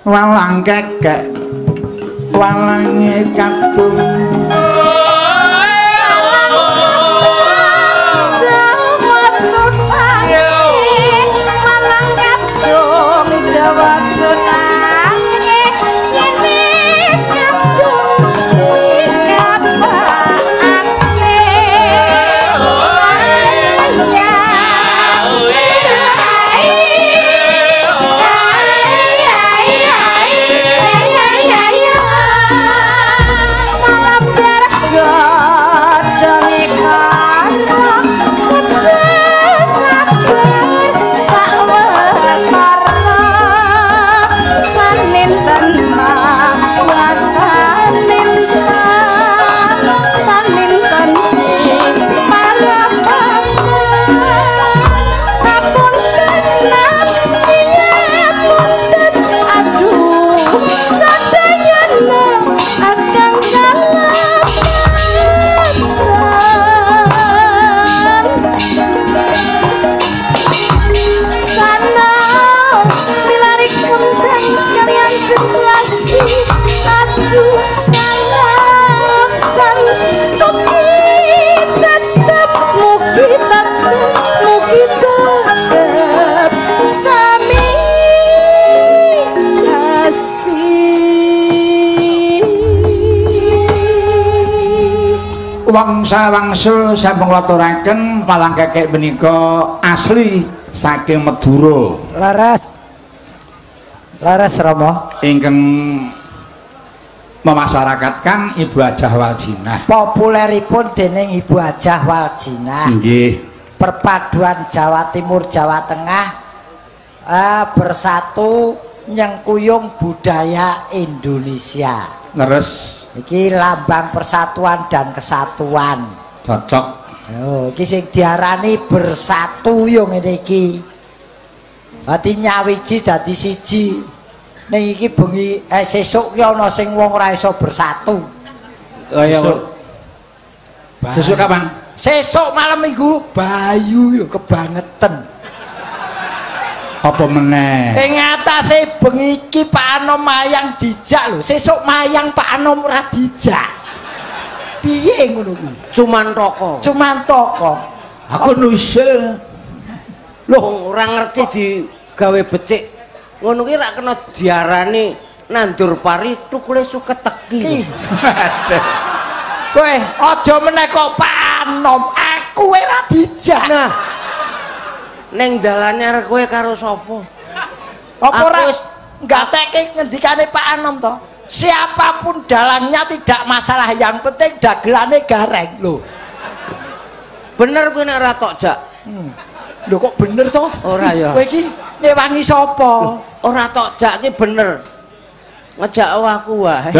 Walang kekek walange kadung wangsa-wangsul sampun ngaturaken walang kekek menika asli saking Madura. Laras. Laras Rama ingkang memasyarakatkan Ibu Hajah Waljinah. Populeripun dening Ibu Hajah Waljinah. Nggih. Perpaduan Jawa Timur Jawa Tengah bersatu nyengkuyung budaya Indonesia. Leres. Iki lambang persatuan dan kesatuan. Cocok. Oh, iki sing diarani bersatu yo ngene iki. Dadi nyawiji dadi siji. Ning iki bengi sesuk ki ana sing wong ora iso bersatu. Oh iya. Sesuk kapan? Sesuk malam Minggu Bayu lho kebangetan. Apa meneh? Ing atase bengi iki Pak Anom mayang dijak lho. Sesuk mayang Pak Anom ora dijak. Piye ngono kuwi? Cuman toko. Cuman toko. Aku nusil. Lho ora ngerti digawe becik. Ngono kuwi rak kena diarani nandur pari tukule suket teki. Weh, aja meneh kok Pak Anom, aku ora dijak. Nah. Neng dalane arep kowe karo sapa? Apa ora nggatekke ngendikane Pak Anom to? Siapapun dalangnya tidak masalah, yang penting dagelane gareng lho. Bener kowe nek ora tok jak. Lho kok bener to? Ora ya. Kowe iki ngewangi sapa? Ora tok jak iki bener. Ngejak aku wae.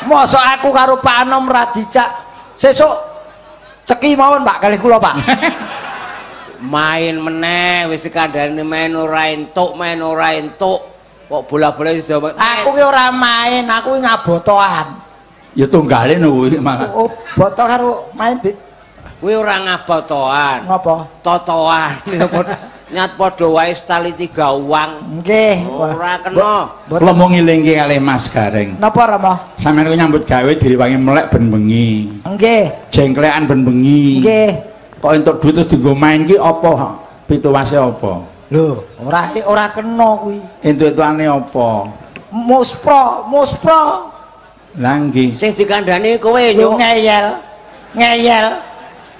Mosok aku karo Pak Anom ora dijak. Sesuk ceki mawon Pak kalih kula Pak. Main meneh wis dikandhani main ora entuk, main ora entuk. Kok bola-bola wis aku ki ora main, aku ngabotoan. Ya tunggale kuwi malah. Oh, boto karo main bit. Kuwi ora ngabotoan. Ngopo? Totoan. Nyat padha wae setali 3 uang. Nggih. Ora kena. Kula mung ngelingke kalih Mas Gareng. Napa Rama? Sampeyan ku nyambut gawe direwangi melek ben bengi. Nggih. Jengklekan ben bengi. Nggih. Kok entuk duit terus dienggo main ki apa? Pituwase apa? Lho, ora kena kuwi. Entuk-entukane apa? Muspro, muspro. Lah nggih. Sing dikandhani kowe yo ngeyel. Ngeyel.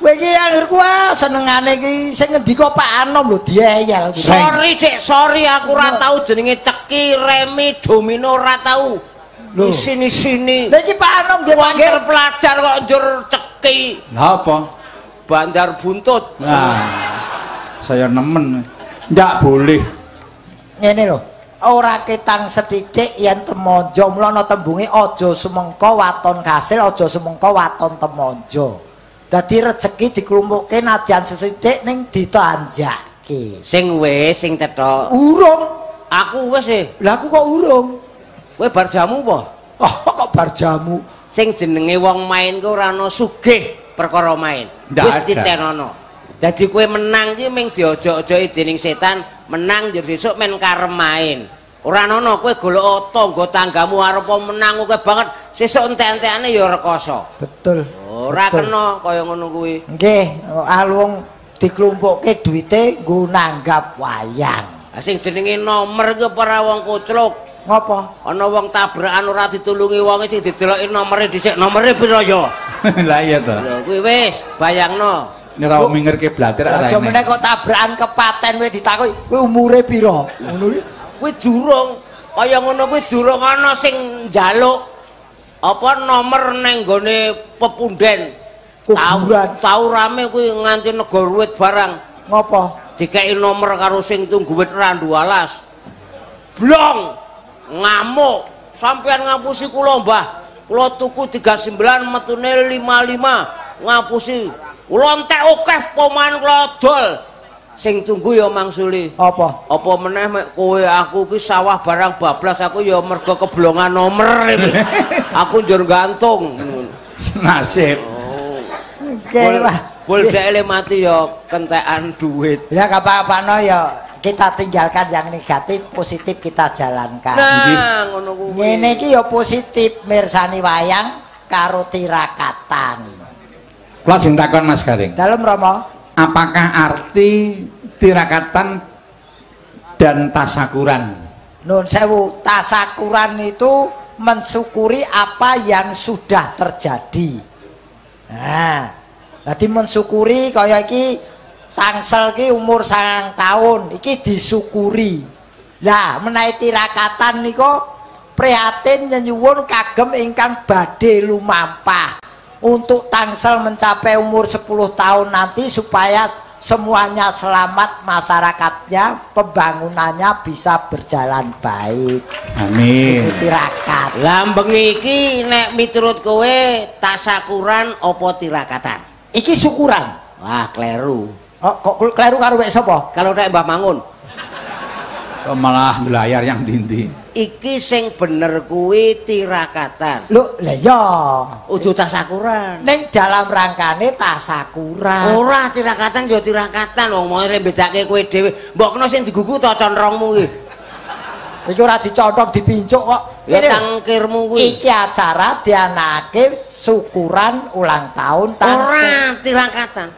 Kowe iki anggere kuwi senengane iki sing ngendika Pak Anom lho dieyel. Sorry, Dik, sorry aku ora tau jenenge Ceki, Remi, Domino ora tau. Lho. Sini-sini. Lha iki Pak Anom nggih panggil pelajar kok njur Ceki. Lha apa? Bandar buntut. Nah, saya nemen. Ndak boleh. Ngene lho, ora ketang sethithik yen temonjo, mula ana tembunge aja sumengko waton kasil, aja sumengko waton temonjo. Dadi rejeki diklumpukke nadyan sesithik ning ditanjake. Sing wis sing cethok. Urung. Aku wis e. Lah aku kok urung. Kowe bar jamu apa? Oh, kok bar jamu? Sing jenenge wong main ku ora ana sugih perkara main. Wis ditenono. Dadi kowe menang ki ming diojok-ojoki dening setan, menang njur sesuk men karep main. Ora ana kowe golek tangga tanggamu arep menang kowe banget sesuk entek-entekane ya rekoso. Betul. Ora kena kaya ngono kuwi. Nggih, alung diklumpukke duwite nggo nanggap wayang. Lah sing jenenge nomer ki ora wong kocluk. Ngopo? Ana wong tabrakan ora ditulungi wonge sing dideloki nomere dhisik. Nomere pira ya? Lah iya to. Lho kuwi wis bayangno. Nek ora mingerke blater ora. Aja meneh kok tabrakan kepaten kowe ditakoki kowe umure pira? Ngono kuwi. Kuwi durung kaya ngono kuwi durung ana sing njaluk apa nomor nang nggone pepunden. Kuburan. Tau rame kuwi nganti negara wit barang. Ngopo? Dikeki nomor karo sing tunggu wit randu alas. Blong ngamuk. Sampeyan ngapusi kula, Mbah. Kula tuku 39 metune 55 ngapusi. Kula entek akeh poman kula dol. Sing tunggu ya mangsuli. Apa? Apa meneh mek kowe aku ki sawah barang bablas aku ya mergo keblongan nomer iki. Aku njur gantung. Nasib. Oke lah. Bol dhek mati ya kentekan duit. Ya gak apa-apa ya kita tinggalkan yang negatif, positif kita jalankan. Nah, ngono kuwi. Ngene iki ya positif mirsani wayang karo tirakatan. Kula jeng takon Mas Gareng. Dalem Rama. Apakah arti tirakatan dan tasakuran? Nun sewu, tasakuran itu mensyukuri apa yang sudah terjadi. Nah, jadi mensyukuri kaya iki Tangsel iki umur 9 tahun, iki disyukuri. Lah, menawi tirakatan niku prihatin nyenyuwun kagem ingkang badhe lumampah. Untuk Tangsel mencapai umur 10 tahun nanti supaya semuanya selamat, masyarakatnya, pembangunannya bisa berjalan baik. Amin. Itu tirakat. Lah bengi iki nek miturut kowe tasakuran apa tirakatan? Iki syukuran. Wah, kleru. Oh, kok kleru karo wek sapa? Kalau nek Mbah Mangun. Kok malah mblayar yang dindi. Iki sing bener kuwi tirakatan. Lho, lha ya. Udu tasakuran. Ning dalam rangkane tasakuran. Ora tirakatan ya tirakatan wong mau bedake kowe dhewe. Mbok kena sing digugu ta controngmu kuwi. Iki ora diconthong dipincuk kok. Ya tangkirmu kuwi. Iki acara dianake syukuran ulang tahun Tangsel. Ora tirakatan.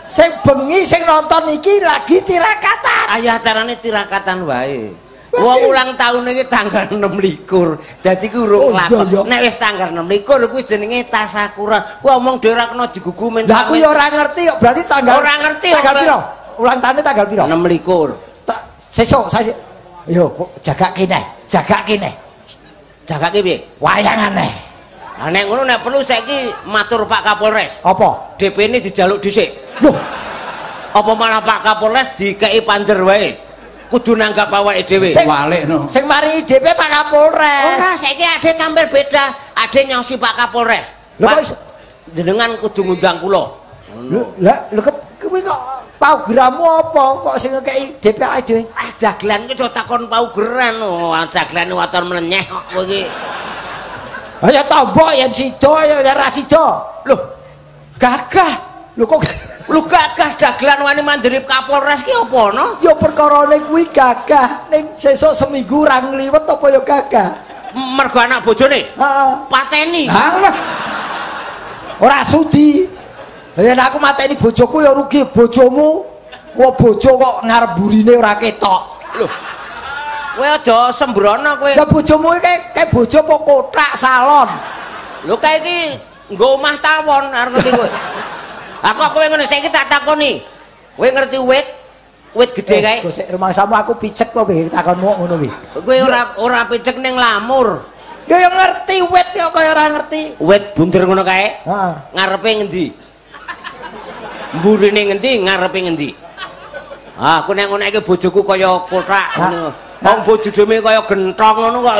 Sing bengi sing nonton iki lagi tirakatan. Ayo acarane tirakatan wae. Wong ulang tahun iki tanggal 26. Dadi ku urung lakon. Nek wis tanggal 26 kuwi jenenge tasakuran. Kuwi omong dhewe ora kena digugu men. Lah aku ya ora ngerti kok berarti tanggal ora ngerti. Tanggal piro? Ulang tahunnya tanggal piro? 26. Sesuk saya yo jagake neh, jagake neh. Jagake piye? Wayangane. Lah nek ngono nek perlu saiki matur Pak Kapolres. Apa? DP-ne dijaluk dhisik. Loh, apa malah Pak Kapolres dikeki panjer wae? Kudu nanggap awake dhewe. Walikno. Sing maringi DP Pak Kapolres. Ora, saiki ade tampil beda. Ade nyosi Pak Kapolres. Lho kok iso jenengan kudu ngundang kula. Lho, lah lho kuwi kok paugeranmu apa kok sing ngekeki DP awake dhewe? Ah dagelan ki takon paugeran. Oh, dagelan waton mlenyeh kok kowe iki. Ya tombo yen sida ya ora sida. Loh, gagah. Lho kok lu gagah dagelan wani mandiri Kapolres ki apa no? Ya perkarane kuwi gagah ning sesuk seminggu ora ngliwet apa ya gagah. Mergo anak bojone? Heeh. Pateni. Alah. Ora sudi. Yen aku mateni bojoku ya rugi bojomu. Wah bojo kok ngarep burine ora ketok. Loh. Kowe aja sembrono kowe. Lah bojomu iki kayak bojo apa kothak salon. Lho kae iki nggo omah tawon arep ngerti kowe. Aku kowe ngono saiki tak takoni. Kowe ngerti wit? Wit gedhe kae. Kok sik rumangsamu aku picek kok piye takonmu ngono kuwi. Kowe ora picek ning lamur. Ya ya ngerti wit kok kaya ora ngerti. Wit bunder ngono kae. Heeh. Ngarepe ngendi? Mburine ngendi, ngarepe ngendi? Ah, aku nek ngono iki bojoku kaya kothak ngono. Wong bojone kaya gentong ngono kok.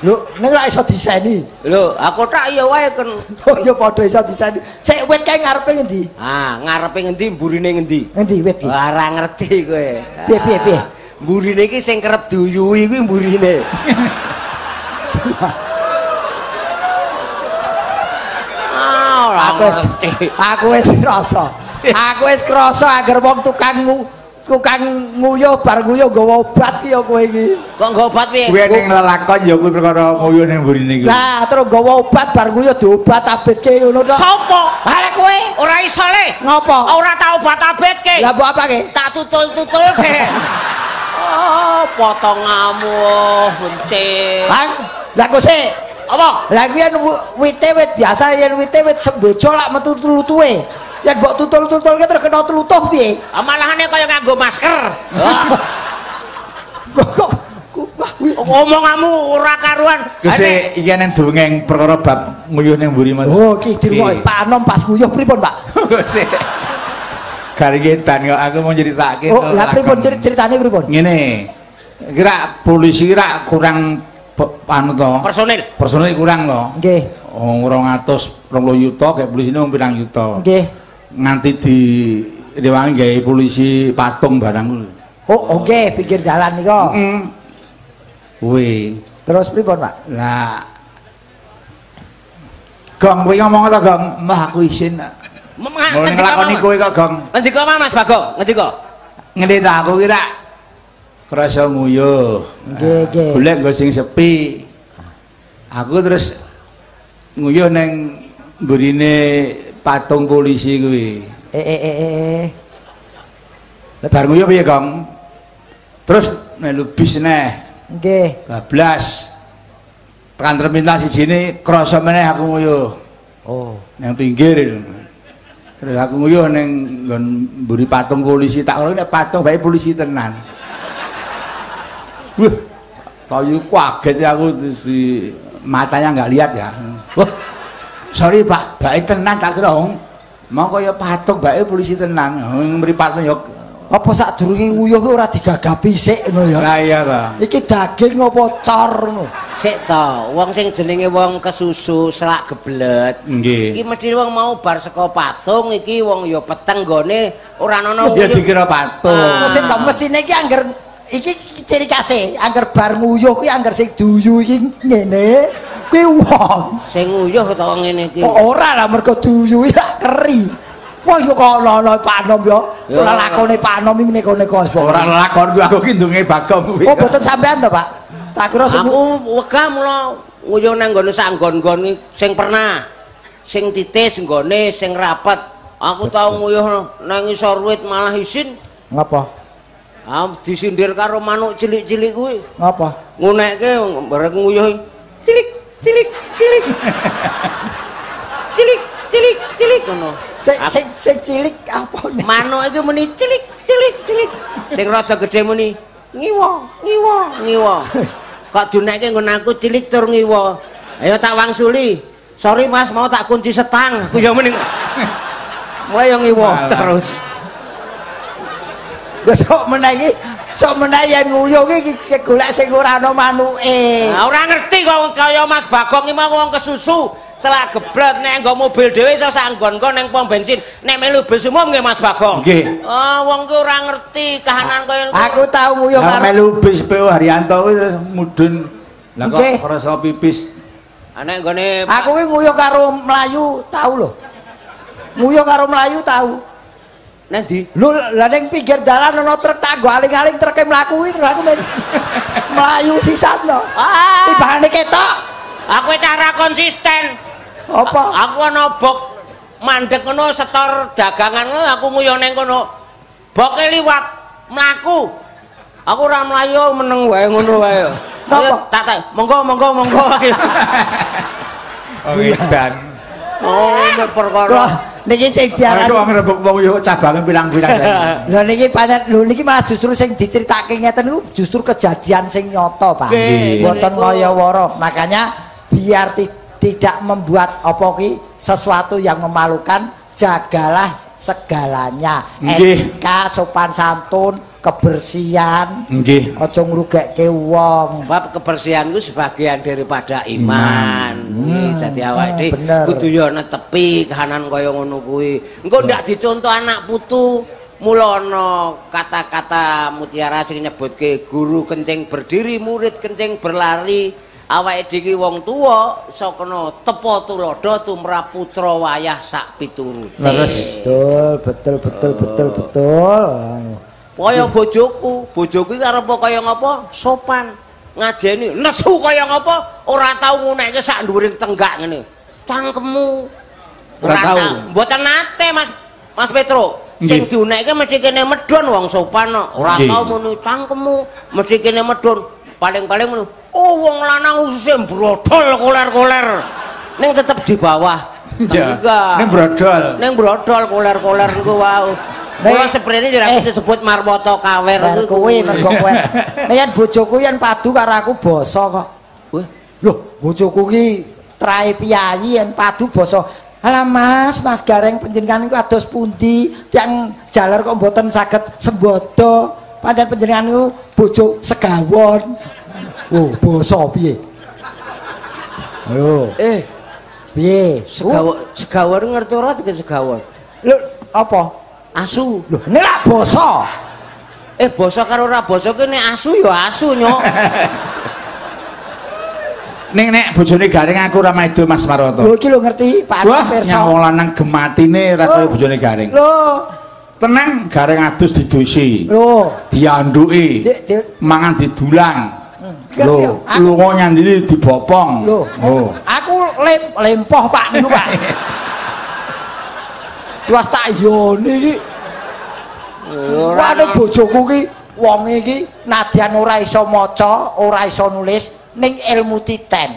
Lho, ning lak iso diseni. Lho, aku tak ya wae kon. Oh ya padha iso diseni. Sik wit kae ngarepe ngendi? Ah, ngarepe ngendi, mburine ngendi? Ngendi wit iki? Ora ngerti kowe. Piye piye piye? Mburine iki sing kerep diuyuhi kuwi mburine. Ah, ora ngerti. Aku wis krasa. Aku wis krasa angger wong tukang tukang nguyuh bar nguyuh nggawa obat ki ya kowe iki. Kok nggawa obat piye? Kuwi ning lelakon ya kuwi perkara nguyuh ning mburine kuwi. Lah terus nggawa obat bar nguyuh diobat abetke ngono to. Sopo? Ha kowe ora iso le. Ngopo? Ora tak obat abetke. Lah mbok apake? Tak tutul-tutulke. Oh, potonganmu bentik. Bang, lah kok sik apa? Lah kuwi yen wite wit biasa yen wite wit sembojo lak metu tlutuhe. Yen mbok tutul-tutulke terus kena tlutuh piye? Ah malahane kaya nganggo masker. Kok omonganmu ora karuan. Sik iki nen dongeng perkara bab nguyuh ning mburi Mas. Oh, iki dirungokke Pak Anom pas nguyuh pripun, Pak? Sik. Garigetan kok aku mau nyeritake. Oh, lah pripun ceritane pripun? Ngene. Kira polisi rak kurang anu to. Personil. Personil kurang to. Nggih. Oh, 220 yuta kayak polisine wong pirang yuta. Nggih. Nganti di rewangi gawe polisi patung barang kuwi. Oh, oke, pinggir jalan nika. Heeh. Kuwi. Terus pripun, Pak? Lah Gong kowe ngomong ta, Gong? Mbah aku isin. Mau nglakoni kowe kok, Gong. Ngendika Mas Bagong, ngendika. Ngene ta aku kira krasa nguyuh. Nggih, nggih. Golek nggo sing sepi. Aku terus nguyuh ning mburine patung polisi kuwi. Bar nguyuh piye, Gong? Terus melu bis neh. Nggih. Bablas. Tekan terminal sijine krasa meneh aku nguyuh. Oh, nang pinggir. Terus aku nguyuh ning nggon mburi patung polisi, tak kira nek patung bae polisi tenan. Wah, tayu kaget aku di matanya nggak lihat ya. Wah, sorry Pak, bae tenan tak kira wong mau kaya patung bae polisi tenan. Mripatmu ya apa sadurunge nguyuh ki ora digagapi sik ngono ya. Lah iya ta. Iki daging apa cor ngono. Sik to, wong sing jenenge wong kesusu selak geblet. Nggih. Iki mesti wong mau bar saka patung iki wong ya peteng nggone ora ana. Ya dikira patung. Sik to mestine iki angger iki ciri khase, angger bar nguyuh kuwi angger sing duyu iki ngene kuwi wong. Sing nguyuh to ngene iki. Kok ora lah mergo duyu iki keri. Wah yo kok ana Pak Anom yo. Ora lakone Pak Anom iki meneka-neka wis ora lakon kuwi aku ki ndunge Bagong kuwi. Oh boten sampean to, Pak? Tak kira aku wegah mula nguyuh nang nggone sak nggon-nggon sing pernah. Sing titis nggone sing rapet. Aku tau nguyuh nang ngisor wit malah isin. Ngapa? Ah disindir karo manuk cilik-cilik kuwi. Ngapa? Ngunekke bareng nguyuh cilik cilik cilik. Cilik cilik cilik ngono. Sing sing cilik apa nek? Manuk iku muni cilik cilik cilik. Sing rada gedhe muni ngiwa ngiwa ngiwa. Kok dinekke nggon aku cilik tur ngiwa. Ayo tak wangsuli. Sorry Mas, mau tak kunci setang. Aku ya muni. Mulai yo ngiwa terus. Ya sok menawi, sok menawi yen nguyuh iki golek sing ora ana manuke. Lah ora ngerti kok kaya Mas Bagong iki mau wong kesusu. Celak geblet nek nggo mobil dhewe iso sak nggon-nggon ning pom bensin. Nek melu bis umum nggih Mas Bagong. Nggih. Oh, wong ki ora ngerti kahanan kaya ngono. Aku tau nguyuh karo melu bis PO Haryanto kuwi terus mudhun. Lah kok krasa pipis. Ah nek nggone aku ki nguyuh karo mlayu tau lho. Nguyuh karo mlayu tau. Nang ndi? Lho, lah ning pinggir dalan ana truk tak nggo aling-aling treke mlaku kuwi terus aku men mlayu sisan to. Ah. Tibane ketok. Aku cara konsisten. Apa? Aku ana bok mandek ngono setor dagangan ngono aku nguyuh ning kono. Boke liwat mlaku. Aku ora mlayu meneng wae ngono wae. Napa? Tak monggo monggo monggo. Oh, edan. Oh, perkara. Niki sing diarani wong rebuk wong yo cabange pirang-pirang saiki. Lho niki pancen lho niki malah justru sing diceritake ngeten niku justru kejadian sing nyata, Pak. Mboten kaya wara. Makanya biar tidak membuat apa ki sesuatu yang memalukan, jagalah segalanya. Etika, sopan santun, kebersihan. Nggih. Aja ngrugekke wong. Sebab kebersihan ku sebagian daripada iman. Nggih, dadi awake dhewe kudu yo netepi kahanan kaya ngono kuwi. Engko ndak dicontoh anak putu. Mula ana kata-kata mutiara sing nyebutke guru kencing berdiri, murid kencing berlari. Awake dhewe wong tuwa iso kena tepa tuladha tumrap putra wayah sak piturute. Betul, betul, betul, betul, betul. Kaya bojoku, bojoku iki arep kaya ngapa? Sopan. Ngajeni nesu kaya ngapa? Ora tau ngunekke sak nduwuring tenggak ngene. Cangkemmu. Ora tau. Mboten nate Mas. Mas Petro. Sing diunekke mesti kene medhon wong sopan kok. Ora tau muni cangkemmu, mesti kene medhon. Paling-paling muni, oh wong lanang ususe brodol koler-koler. Ning tetep di bawah. Enggak. Ning brodol. Ning brodol koler-koler niku wau. Kula seprene ora disebut Marwoto Kawer kuwi mergo kowe. Nek yen bojoku yen padu karo aku basa kok. Wah, lho bojoku ki trae piyayi yen padu basa. Alah Mas, Mas Gareng panjenengan niku ados pundi? Tiyang jaler kok mboten saged sembodo. Pancen panjenengan niku bojo segawon. Oh, basa piye? Ayo. Piye? Segawon ngerti ora iki segawon? Lho, apa? Asu. Lho, nek lak basa. Basa karo ora basa ki nek asu ya asu, Nyok. Ning nek bojone Gareng aku ora maido Mas Marwoto. Lho iki lho ngerti, Pak Wah, nyang wong lanang gematine ora kaya bojone Gareng. Lho, tenang Gareng adus didusi. Lho, dianduki. Mangan didulang. Lho, lunga nyandiri dibopong. Lho, aku lempoh Pak niku, Pak. Tuwas tak yoni iki. Ora bojoku ki wonge iki nadyan ora iso maca, ora iso nulis, ning ilmu titen.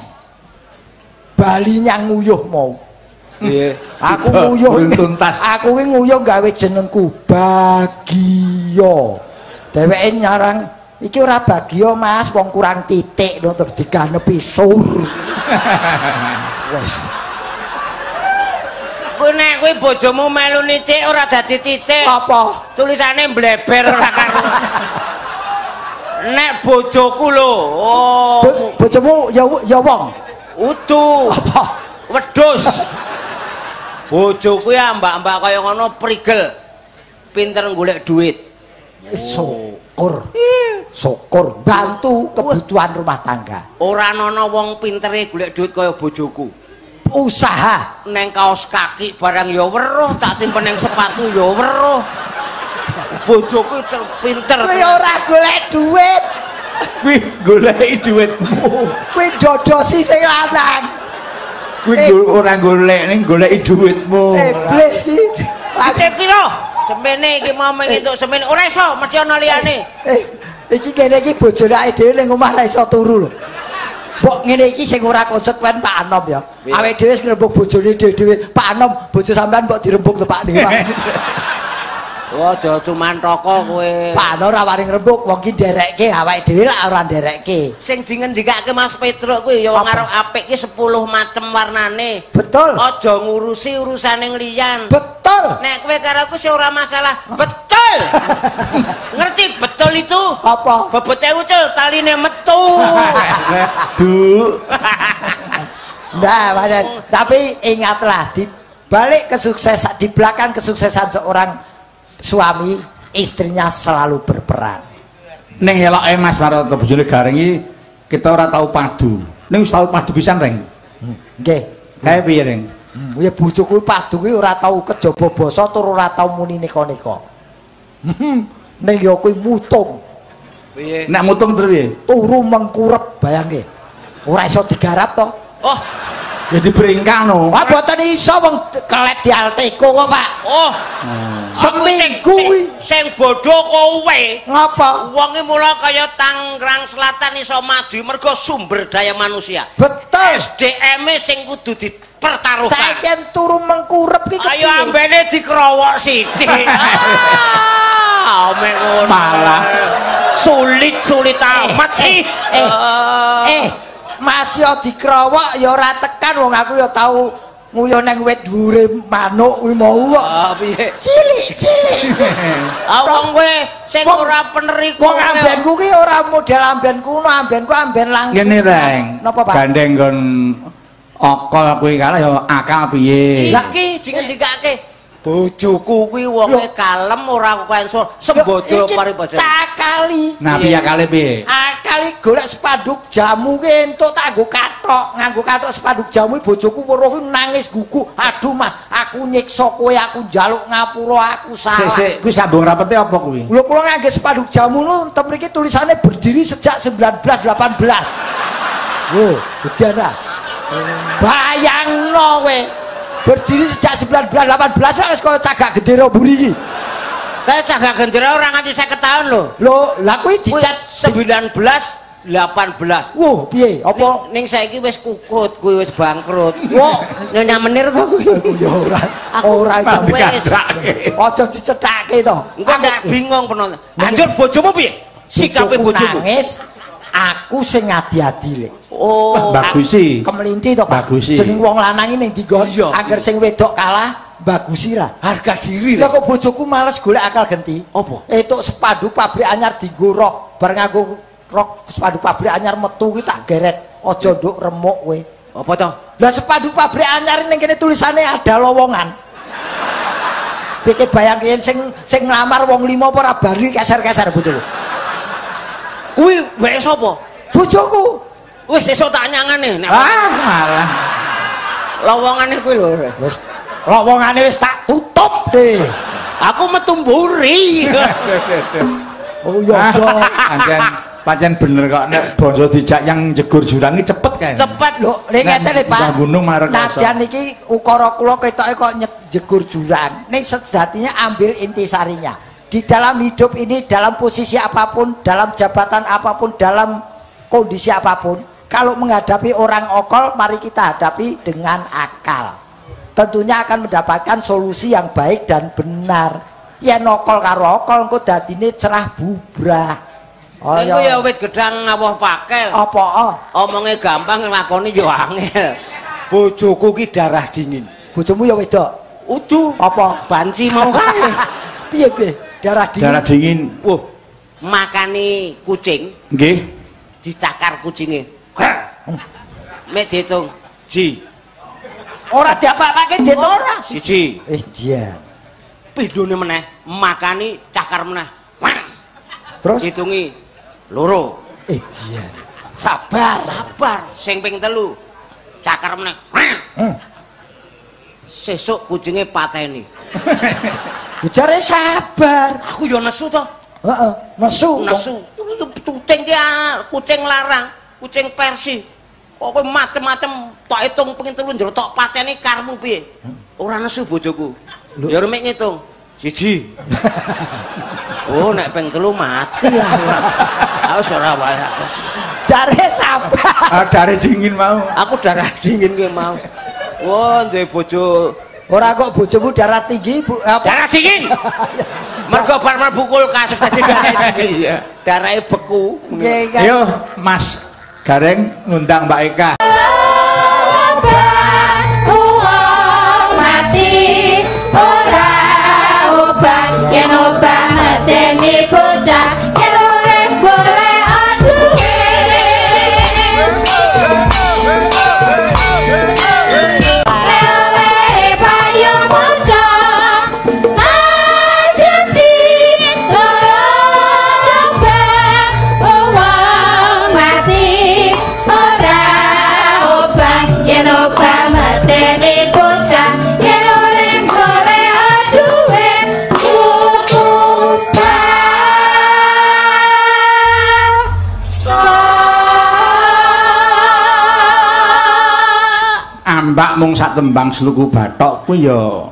Bali nyang nguyuh mau. Nggih. Aku nguyuh tuntas. Aku ki nguyuh gawe jenengku Bagio. Dheweke nyarang iki ora Bagio Mas, wong kurang titik lho terus diganepi sur. Wes. Kuwi nek kuwi bojomu melu nitik ora dadi titik. Apa? Tulisane mbleber ora karuan. Nek bojoku lho, oh bojomu ya ya wong. Udu. Apa? Wedhus. Bojoku ya mbak-mbak kaya ngono prigel. Pinter golek duit. Syukur. Syukur bantu kebutuhan rumah tangga. Ora ana wong pintere golek duit kaya bojoku. Usaha neng kaos kaki barang ya weruh, tak simpen neng sepatu ya weruh. Bojoku pinter. Kuwi ora golek duit. Kuwi goleki duitmu. Kuwi dodosi sing lanang. Kuwi ora golek ning goleki duitmu. Iblis ki. Ate piro? Semene iki mau entuk semene. Ora iso, mesti ana liyane. Iki kene iki bojone awake dhewe ning omah ra iso turu lho. Mbok ngene iki sing ora konsekuen Pak Anom ya. Awake dhewe wis ngrembug bojone dhewe-dhewe. Pak Anom, bojo sampean mbok dirembug to Pak niku. Wah, aja cuman toko kowe. Pak Anom ora wani ngrembug, wong ki nderekke awake dhewe lak ora nderekke. Sing dingendikake Mas Petruk kuwi ya wong arep apik ki 10 macem warnane. Betul. Aja ngurusi urusane liyan. Betul. Nek kowe karo aku sih ora masalah. Betul. Ngerti betul itu? Apa? Bebote ucul, taline metu. Duh. Nah, Mas, tapi ingatlah di balik kesuksesan, di belakang kesuksesan seorang suami, istrinya selalu berperan. Ning eloke Mas Marwoto bojone Gareng iki kita ora tau padu. Ning wis tau padu pisan, Reng. Nggih. Kae piye, Reng? Ya bojoku padu kuwi ora tau kejaba basa tur ora tau muni neka-neka. Ning ya kuwi mutung. Piye? Nek mutung terus piye? Turu mengkurep bayangke. Ora iso digarap to. Oh. Ya diberingkang no. Wah mboten iso wong kelet di Alteko kok, Pak. Oh. Seminggu kuwi sing bodho kowe. Ngapa? Wonge mula kaya Tangerang Selatan iso maju mergo sumber daya manusia. Betul. SDM-e sing kudu dipertaruhkan. Saiki turu mengkurep ki kepiye? Ayo ambene dikrowok sithik. Ah, mek ngono. Malah sulit-sulit amat sih. Mas yo dikrowok ya ora tekan wong aku ya tau nguyuh nang wit dhuwure manuk kuwi mau kok. Ah piye? Cilik-cilik. Ah wong kowe sing ora peneri wong ambenku ki ora model amben kuno, ambenku amben langsung. Ngene, Reng. Napa, Pak? Gandeng nggon okol kuwi kalah ya akal piye? Iki dingendikake. Bojoku kuwi wonge kalem ora kensur sembodo paribasan. Takali. Nah, piye akale piye? Akali golek spanduk jamu ki entuk tak nggo kathok, nganggo kathok spanduk jamu bojoku weruh kuwi nangis gugu. Aduh Mas, aku nyiksa kowe, aku njaluk ngapura, aku salah. Sik sik, kuwi sambung rapete apa kuwi? Lho kula ngangge spanduk jamu nu ten mriki tulisane berdiri sejak 1918. Lho, gedean ta. Bayangno kowe. Berdiri sejak 1918 wis kaya cagak gendera mburi iki. Kayak cagak gendera ora nganti 50 tahun lho. Lho, lha kuwi dicat 1918. Wuh, piye? Apa ning saiki wis kukut, kuwi wis bangkrut. Wah, nyonya menir to kuwi. Ya ora. Ora wis. Aja dicethake to. Engko ndak bingung penonton. Anjur bojomu piye? Sikape bojomu. Nangis. Aku sing ngadi-adi lek. Oh, bagusi. Kemelinti to, Pak. Jeneng wong lanang iki ning ndi nggon? Angger sing wedok kalah, bagusi ra. Harga diri. Lah kok bojoku males golek akal genti. Apa? Etuk spanduk pabrik anyar dienggo rok, bar nganggo rok spanduk pabrik anyar metu kuwi tak geret. Aja nduk remuk kowe. Apa to? Lah spanduk pabrik anyar ning kene tulisane ada lowongan. Pikir bayang sing sing nglamar wong 5 apa ora bali keser-keser bojoku. Kuwi weke sapa? Bojoku. Wis esuk tak nyangane nek. Ah, malah. Lowongane kuwi lho. Wis lowongane wis tak tutup deh. Aku metu mburi. Oh iya aja. Pancen pancen bener kok nek bangsa dijak yang jegur jurang iki cepet kae. Cepet lho. Nek ngeten lho Pak. Gunung marang Najan iki ukara kula ketoke kok jegur jurang. Ning sejatinya ambil intisarinya. Di dalam hidup ini, dalam posisi apapun, dalam jabatan apapun, dalam kondisi apapun, kalau menghadapi orang okol, mari kita hadapi dengan akal. Tentunya akan mendapatkan solusi yang baik dan benar. Ya nokol karo okol, engko dadine cerah bubrah. Oh ya ya wit gedang ngawoh pakel. Apa? Omonge gampang nglakoni yo angel. Bojoku ki darah dingin. Bojomu ya wedok? Udu. Apa? Banci mau kae. Piye piye? Darah dingin. Darah dingin. Wah, makani kucing. Nggih. Dicakar kucinge. Mek diitung. Ji. Ora diapa-apake diitung ora. Siji. Eh, dia. Pindhone meneh, makani cakar meneh. Terus diitungi loro. Eh, dia. Sabar, sabar. Sing ping 3. Cakar meneh. Sesuk kucinge pateni. Jare sabar. Aku ya nesu to. Heeh, nesu. Nesu. Kucing ki kucing larang, kucing Persi. Kok kowe macem-macem tak hitung ping 3 njero tok pateni karepmu piye? Ora nesu bojoku. Ya remek ngitung. 1. Oh, nek ping 3 mati aku. Aku ora wae. Jare sabar. Ah, darah dingin mau. Aku darah dingin kowe mau. Wah, duwe bojo. Ora kok bojomu darah tinggi, Bu. Apa? Darah dingin. Mergo bar mlebu kulkas dadi darah dingin. Iya. Darahe beku. Nggih, Ayo, Mas Gareng ngundang Mbak Eka. Wong mati ora obat yen obat medeni bocah yen urip golek duwe. Ambak mung sak tembang sluku bathok kuwi ya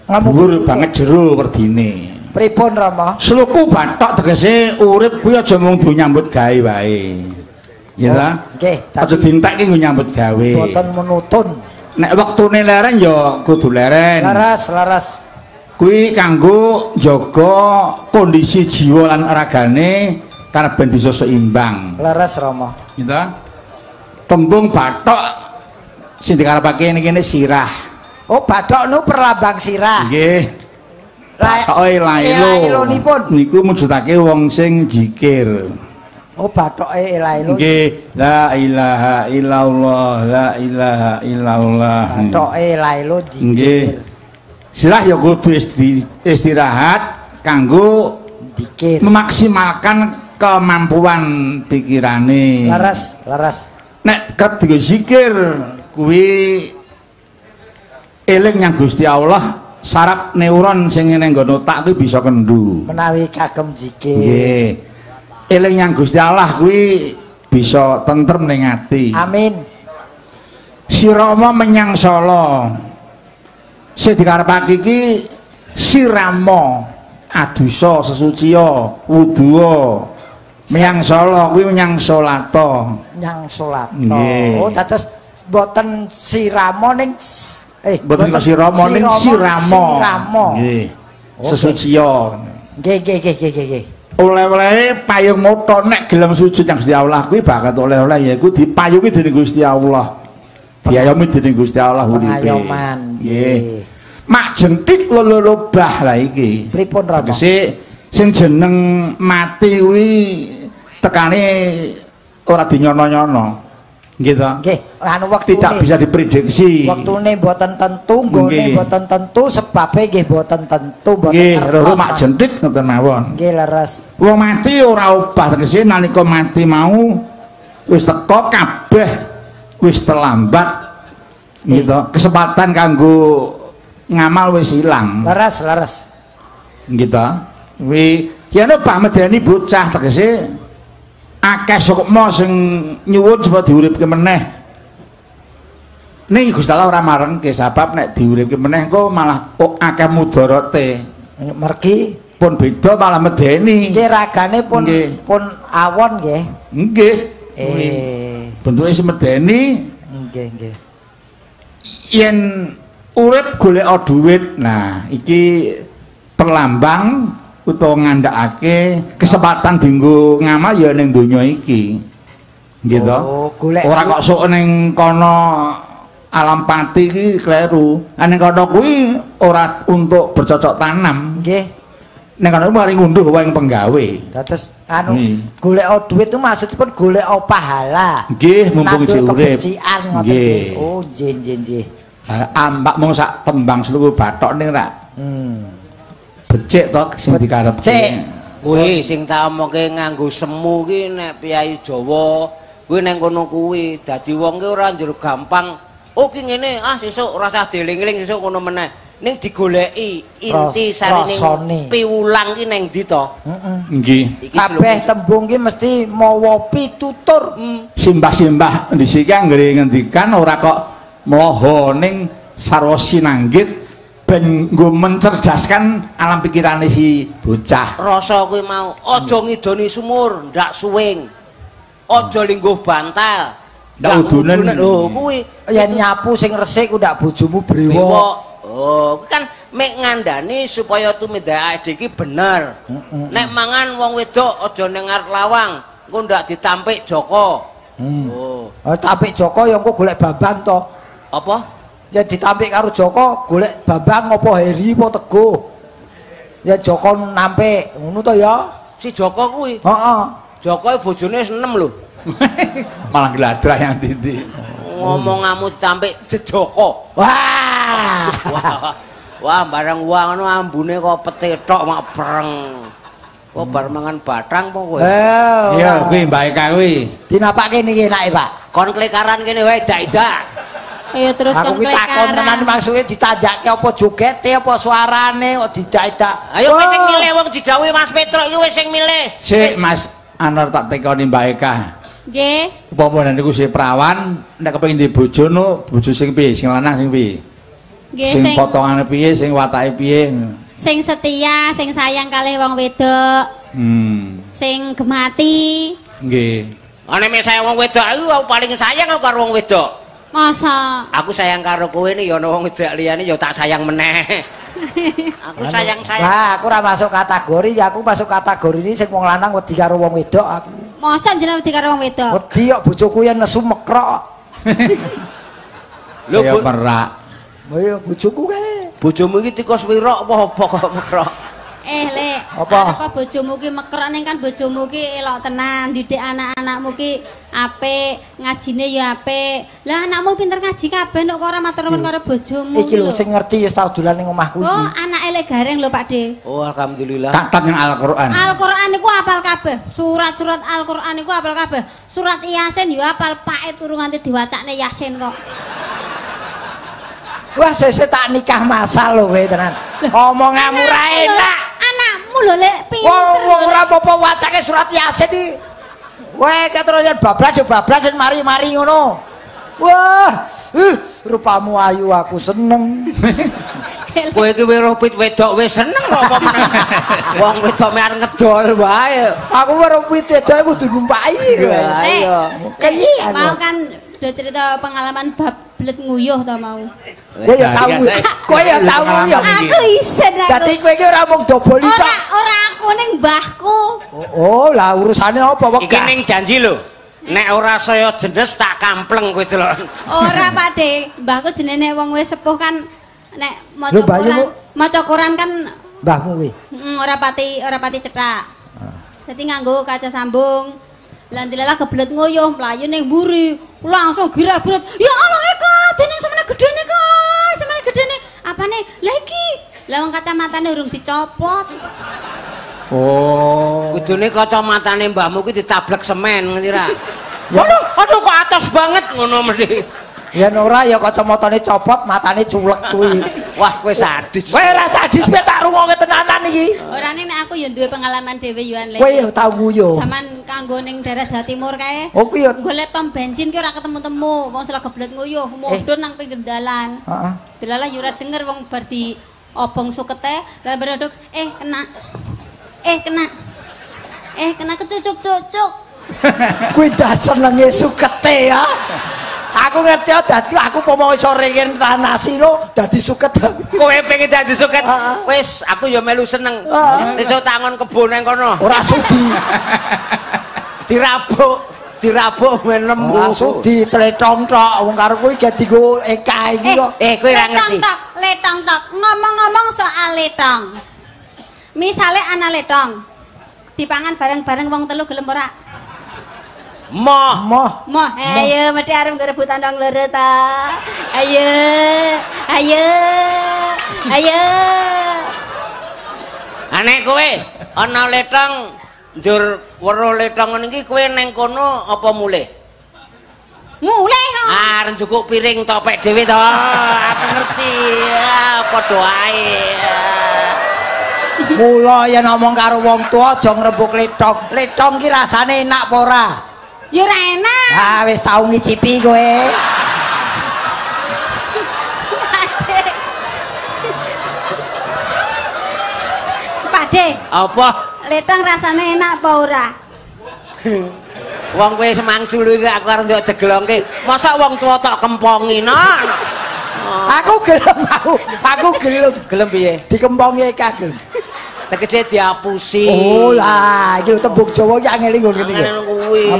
dhuwur banget jero werdine. Pripun Rama? Sluku bathok tegese urip kuwi aja mung nyambut gawe wae. Ya ta? Nggih, aja dientekke nggo nyambut gawe. Mboten menutun. Nek wektune leren ya kudu leren. Laras, laras. Kuwi kanggo njaga kondisi jiwa lan ragane karena ben bisa seimbang. Laras Rama. Ya ta? Tembung bathok sing dikarepake niki kene sirah. Oh, bathok nu perlambang sirah. Nggih. Bathoke lailo. Lailonipun niku mujudake wong sing zikir. Oh, bathoke lailo. Nggih, la ilaha illallah, la ilaha illallah. Bathoke lailo zikir. Nggih. Sirah ya kudu istirahat kanggo dikir memaksimalkan kemampuan pikirane. Leres, leres. Nek kerep dienggo zikir kuwi eling nyang Gusti Allah, saraf neuron sing ning nggon otak kuwi bisa kendhu. Menawi kagem zikir. Nggih. Eling nyang Gusti Allah kuwi bisa tentrem ning ati. Amin. Sirama menyang Solo. Sing dikarepake iki sirama adusa sesuciya wuduwa menyang Solo kuwi menyang salata. Menyang salata. Oh, dados mboten sirama ning mboten sirama ning sirama. Sirama. Nggih. Sesuciya. Nggih, nggih, nggih, nggih, nggih. Oleh-olehe payung mata nek gelem sujud nyang Gusti Allah kuwi bakal oleh-oleh yaiku dipayungi dening Gusti Allah. Diayomi dening Gusti Allah uripe. Pengayoman. Nggih. Mak jentik lolobah lah iki. Pripun Rama? Tegese sing jeneng mati kuwi tekane ora dinyono-nyono. Nggih ta? Nggih, anu wektune tidak bisa diprediksi. Wektune mboten tentu, nggone mboten tentu, sebabe nggih mboten tentu, mboten nggih, loro mak jentik ngoten mawon. Nggih, leres. Wong mati ora obah tegese nalika mati mau wis teko kabeh wis terlambat. Nggih to, kesempatan kanggo ngamal wis ilang. Leres, leres. Nggih to. Kuwi yen obah medeni bocah tegese akeh sukma sing nyuwun supaya diuripke meneh. Ning Gusti Allah ora marengke sebab nek diuripke meneh engko malah akeh mudharate. Mergi pun beda malah medeni. Nggih, ragane pun pun awon nggih. Nggih. Bentuke semedeni. Nggih, nggih. Yen urip golek dhuwit. Nah, iki perlambang utawa ngandhakake kesempatan dienggo ngamal ya ning donya iki. Nggih to? Oh, golek ora kok sok ning kono alam pati iki kleru. Ning kono kuwi ora untuk bercocok tanam. Nggih. Ning kono mari ngunduh wae penggawe. Dados anu golek dhuwit itu maksudipun golek pahala. Nggih, mumpung isih urip. Kebecikan ngoten nggih. Oh, nggih nggih nggih. Ambak mung sak tembang seluruh bathok ning rak. Becik to sing dikarepke. Kuwi sing tak omongke nganggo semu ki nek piyai Jawa kuwi nang kono kuwi dadi wong ki ora njur gampang. Oh ki ngene, ah sesuk ora usah dieling-eling sesuk ngono meneh. Ning digoleki inti sarine piwulang ki nang ndi to? Heeh. Nggih. Kabeh tembung ki mesti mawa pitutur. Simbah-simbah dhisik ki anggere ngendikan ora kok mloho ning sarwa sinanggit ben nggo mencerdaskan alam pikirane si bocah. Rasa kuwi mau aja ngidoni sumur, ndak suwing. Aja lingguh bantal, ndak udunen. Lho kuwi yen nyapu sing resik ku ndak bojomu brewok. Oh, kan mek ngandani supaya tumindake iki bener. Nek mangan wong wedok aja ning ngarep lawang, engko ndak ditampik Joko. Oh. Tampik Joko ya engko golek Bambang to. Apa? Yen ditampik karo Joko golek Bambang apa Heri apa Teguh. Ya Joko nampik ngono to ya. Si Joko kuwi. Heeh. Joko bojone 6 lho. Malah gladrah yang titi. Ngomongamu ditampik Jejoko. Wah. Wah, barang wah ngono ambune kok pete tok mak breng. Kok bar mangan batang apa kowe? Iya, kuwi Mbak Eka kuwi. Dinapake niki enake, Pak. Kon klekaran kene wae dak-idak. Ayo terus aku ki takon tenan maksude ditanjake apa jogete apa suarane kok didak-idak. Ayo wis sing milih wong didhawuhi Mas Petruk iki wis sing milih. Sik Mas Anwar tak tekoni Mbak Eka. Nggih. Upama niku sing prawan nek kepengin di bojo no, bojo sing piye, sing lanang sing piye? Nggih, sing potongane piye, sing watake piye? Sing setia, sing sayang kalih wong wedok. Sing gemati. Nggih. Ana mek sayang wong wedok aku paling sayang aku karo wong wedok. Masa? Aku sayang karo kowe ini ya ana wong wedok liyane ya tak sayang meneh. Aku sayang-sayang. Wah, aku ora masuk kategori, ya aku masuk kategori ini sing wong lanang wedi karo wong wedok aku. Masa jenengan wedi karo wong wedok? Wedi kok bojoku yen nesu mekrok. Lho, ya merak. Lha ya bojoku kae. Bojomu iki tikus wirok apa apa kok mekrok? Lek, apa bojomu ki mekrok ning kan bojomu ki elok tenan, didik anak-anakmu ki apik, ngajine ya apik. Lah anakmu pinter ngaji kabeh kok ora matur nuwun karo bojomu. Iki lho sing ngerti wis tau dolan ning omahku iki. Oh, anake lek gareng lho Pak De. Oh, alhamdulillah. Katam yang Al-Qur'an. Al-Qur'an niku apal kabeh. Surat-surat Al-Qur'an niku apal kabeh. Surat Yasin ya apal, pake turu nganti diwacakne Yasin kok. Wah, sesuk tak nikah masal lho kowe tenan. Omonganmu ra enak. Anakmu lho lek pinter. Wong ora apa-apa wacake surat Yasin iki. Weh, ketero yen bablas ya bablas yen mari-mari ngono. Wah, rupamu ayu aku seneng. Kowe iki weruh pit wedok wis seneng kok apa meneh. Wong wedok mek arep ngedol wae. Aku weruh pit wedok kudu numpaki. Iya. Keyi aku. Mau kan udah cerita pengalaman bab belet nguyuh ta mau. Kowe ya tau. Kowe ya tau ya. Aku isen aku. Dadi kowe iki ora mung doboli tok. Ora, ora aku ning mbahku. Oh, lah urusane apa wegah? Iki ning janji lho. Nek ora saya jenes tak kampleng kowe delok. Ora Pak De, mbahku jenenge wong wis sepuh kan nek maca koran, maca koran kan mbahmu kuwi. Heeh, ora pati cethak. Dadi nganggo kaca sambung. Lah ndilalah kebelet nguyuh mlayu ning mburi, langsung gerak-gerak. Ya Allah Eka, dene semene gedene kok, semene gedene. Apane? Lah iki. Lah wong kacamatane urung dicopot. Oh. Kudune kacamatane mbahmu kuwi ditablek semen ngerti ra? Aduh, aduh kok atos banget ngono mesti. Yen ora ya kacamatane copot, matane culek kuwi. Wah, kowe sadis. Kowe ora sadis piye tak rungokke tenanan iki. Ora ning nek aku ya duwe pengalaman dhewe yo Le. Kowe ya tau nguyuh. Jaman kanggo ning daerah Jawa Timur kae. Oh kuwi ya golek tom bensin ki ora ketemu-temu, wong selak kebelet nguyuh, mudhun nang pinggir dalan. Heeh. Delalah yo ora denger wong bar di obong sukete, lah berodok kena. Kena. Kena kecucuk-cucuk. Kuwi dah senenge sukete ya. Aku ngerti dadi aku pomo iso reinkarnasi lho dadi suket. Kowe pengen dadi suket? Wis, aku ya melu seneng. Sesuk tangon kebon nang kono. Ora sudi. Dirabuk men lemu. Ora sudi tletong tok wong karo kuwi ge dienggo Eka iki kok. Kowe ora ngerti. Letong tok. Ngomong-ngomong soal letong. Misale ana letong dipangan bareng-bareng wong telu gelem ora? Moh. Moh. Ayo mesti arep rebutan wong loro ta. Ayo. Ayo. Ayo. Ane kowe ana letong njur weruh letong ngene iki kowe neng kono apa mulih? Mulih no. Ah, arep njukuk piring topek dhewe to. Aku ngerti. Padha ae. Mula yen ngomong karo wong tuwa aja ngrembug letong. Letong ki rasane enak apa ora? Ya ora enak. Ah wis tau ngicipi kowe. Pak De. Apa? Letong rasane enak apa ora? Wong kowe semangsul iki aku arep ndok jeglongke. Masa wong tuwa tok kempongi no? Aku gelem aku. Aku gelem. Gelem piye? Dikempongi Eka gelem. Tegese diapusi. Oh lah, iki lho tembung Jawa iki angel ngono iki. Angel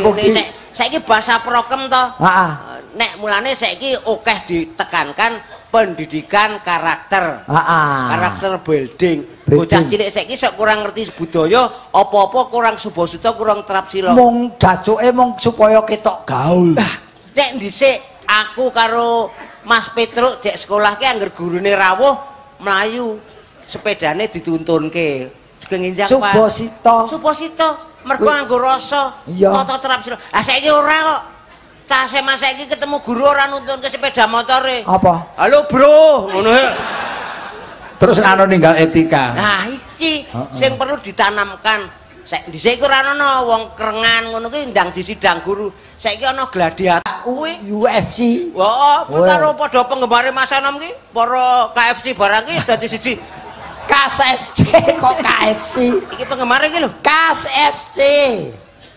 kuwi. Saiki bahasa prokem to. Heeh. Nek mulane saiki akeh ditekankan pendidikan karakter. Heeh. Karakter building. Bocah cilik saiki sok kurang ngerti budaya, apa-apa kurang subasita, kurang trapsila. Mung gacuke mung supaya ketok gaul. Lah, nek dhisik aku karo Mas Petruk jek sekolah ki angger gurune rawuh mlayu. Sepedane dituntunke. Sugeng enjang Pak. Subasita. Subasita mergo nganggo rasa tata trapsila. Ah saiki ora kok. Cah SMA saiki ketemu guru ora nuntunke sepeda motore. Apa? Halo bro, ngono. Terus anu ninggal etika. Nah iki sing perlu ditanamkan. Dhisik iku ora ana wong kerengan ngono kuwi ndang disidang guru. Saiki ana gladiator kuwi UFC. Heeh, karo padha penggemare Mas Anom ki, para KFC barang ki dadi siji. Kas FC kok KFC. Iki penggemar iki lho. Kas FC.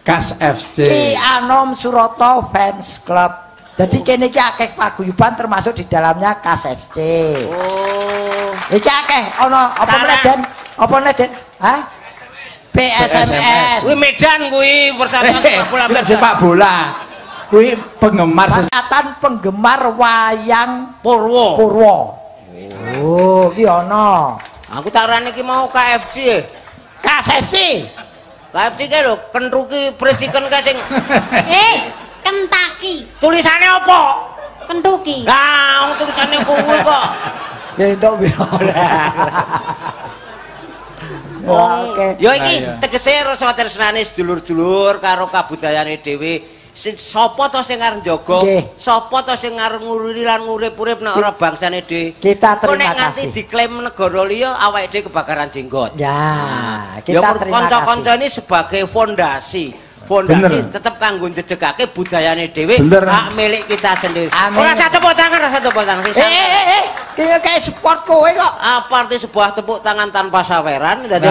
Kas FC. Ki Anom Suroto Fans Club. Jadi kene iki akeh paguyuban termasuk di dalamnya Kas FC. Oh. Iki akeh ana apa meneh Den? Apa meneh Den? Hah? PSMS. Kuwi Medan kuwi Persatuan Sepak Bola. Sepak bola. Kuwi penggemar Persatuan penggemar wayang Purwa. Purwa. Oh, iki ana. Aku tak rane iki mau KFC. KFC. KFC kae lho, Kentucky Fried Chicken kae sing Kentucky. Tulisane apa? Kentucky. Lah, wong tulisane kuwi kok. Ya entuk piro. Oke. Ya iki tegese rasa tresnane sedulur-dulur karo kabudayane dhewe. Sapa to sing arep njaga? Sapa to sing arep ngururi lan ngurip-urip nek ora bangsane dhewe? Kita terima kasih. Nek nganti diklaim negara liya awake dhewe kebakaran jenggot. Ya, kita terima kasih. Kanca-kanca ini sebagai fondasi. Fondasi tetep kanggo njejegake budayane dhewe, hak milik kita sendiri. Ora usah tepuk tangan, ora usah tepuk tangan. Iki kayak support kowe kok. Apa arti sebuah tepuk tangan tanpa saweran? Dadi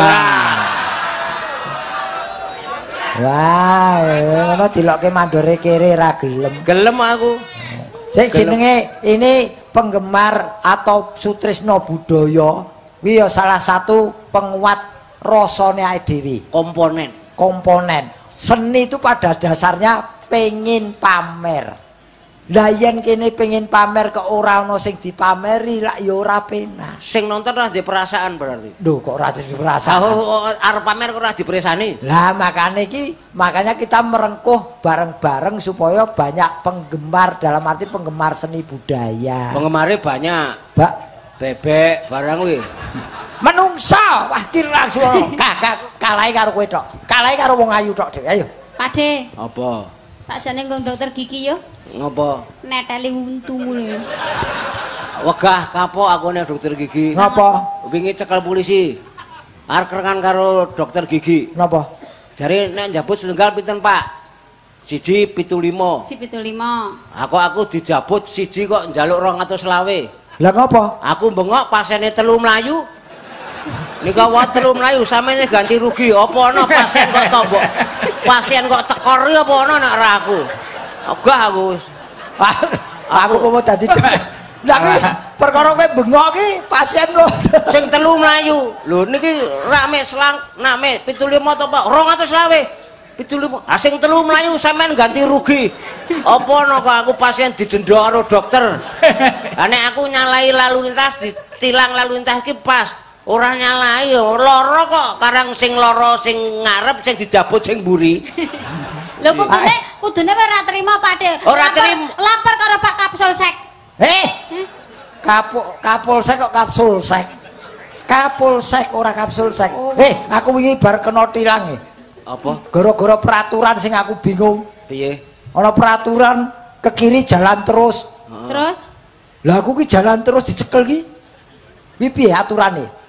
wah, ngono dilokke mandore kere ra gelem. Gelem aku. Sing jenenge ini penggemar atau sutrisno budaya kuwi ya salah satu penguat rasane awake dhewe. Komponen. Komponen. Seni itu pada dasarnya pengin pamer. Lah yen kene pengin pamer kok ora ana sing dipameri lak ya ora penak. Sing nonton ora perasaan berarti. Lho kok ora perasaan? Oh, arep pamer kok ora diperesani. Lah makane iki makanya kita merengkuh bareng-bareng supaya banyak penggemar, dalam arti penggemar seni budaya. Penggemare banyak. Bak bebek barang kuwi. Menungsa, wah ki langsung kalahi karo kowe tok. Kalahi karo wong ayu tok dhewe. Ayo. Pakde. Apa? Sakjane nggo dokter gigi yo. Ngopo? Neteli untumu lho. Wegah kapok aku nek dokter gigi. Ngopo? Wingi cekel polisi. Arep kerengan karo dokter gigi. Napa? Jare nek njabut setunggal pinten, Pak? 1,75. 1,75. Aku dijabut siji kok njaluk 225. Lah ngopo? Aku bengok pasiene 3 mlayu. Nika wae 3 mlayu sampeyan ganti rugi. Apa ana pasien kok tombok? Pasien kok tekor iki apa ana nek ora aku? Ogah aku wis. Aku kok mau dadi. Lah kuwi perkara kowe bengok ki pasien lho. Sing 3 mlayu. Lho niki rame selang name 75 to Pak? 225. 75. Ah sing 3 mlayu sampean ganti rugi. Apa ana kok aku pasien didenda karo dokter. Lah nek aku nyalahi lalu lintas ditilang lalu lintas iki pas. Ora nyalahi lara kok karang sing lara sing ngarep sing dijabut sing mburi. Lho kudune kowe ora trima Pakde. Ora trima. Lapor karo Pak Kapsolsek. Kapolsek kok Kapsolsek. Kapolsek ora Kapsolsek. Aku wingi bar kena tilang e. Apa? Gara-gara peraturan sing aku bingung. Piye? Ana peraturan ke kiri jalan terus. Terus? Lah aku ki jalan terus dicekel ki. Kuwi piye aturane?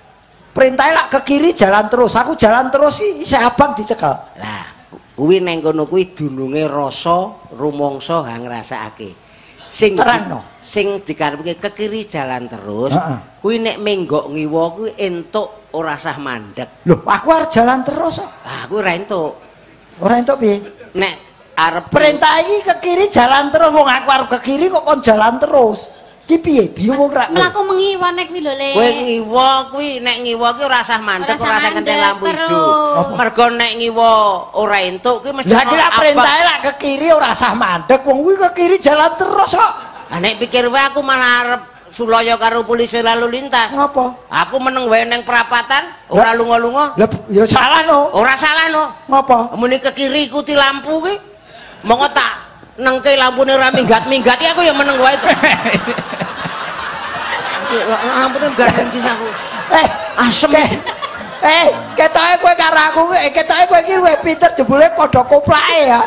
Perintahnya lak ke kiri jalan terus, aku jalan terus isih abang dicekel. Lah, kuwi neng kono kuwi dununge rasa rumangsa ha ngrasakake. Sing terangno, sing dikarepke ke kiri jalan terus, kuwi nek menggok ngiwa kuwi entuk ora sah mandek. Loh, aku arep jalan terus kok. Ah, aku ora entuk. Ora entuk piye? Nek arep perintah iki ke kiri jalan terus, wong aku arep ke kiri kok kon jalan terus. Ki piye bingung ra? Mlaku mengiwa nek kuwi lho Le. Kowe ngiwa kuwi nek ngiwa kuwi ora usah mandek, ora usah ngentek lampu ijo. Mergo nek ngiwa ora entuk kuwi mesti. Lah iki lak perintahe lak ke kiri ora usah mandek, wong kuwi ke kiri jalan terus kok. Lah nek pikir wae aku malah arep sulaya karo polisi lalu lintas. Ngopo? Aku meneng wae neng perapatan, ora lunga-lunga. Lah ya salah no. Ora salah no. Ngopo? Muni ke kiri ikuti lampu kuwi. Monggo tak nengke lampune ora minggat-minggat aku ya meneng wae to. Lampune minggat aku. Asem. Ketoke kowe karo aku, ketoke kowe iki luwih pinter jebule padha koplake ya.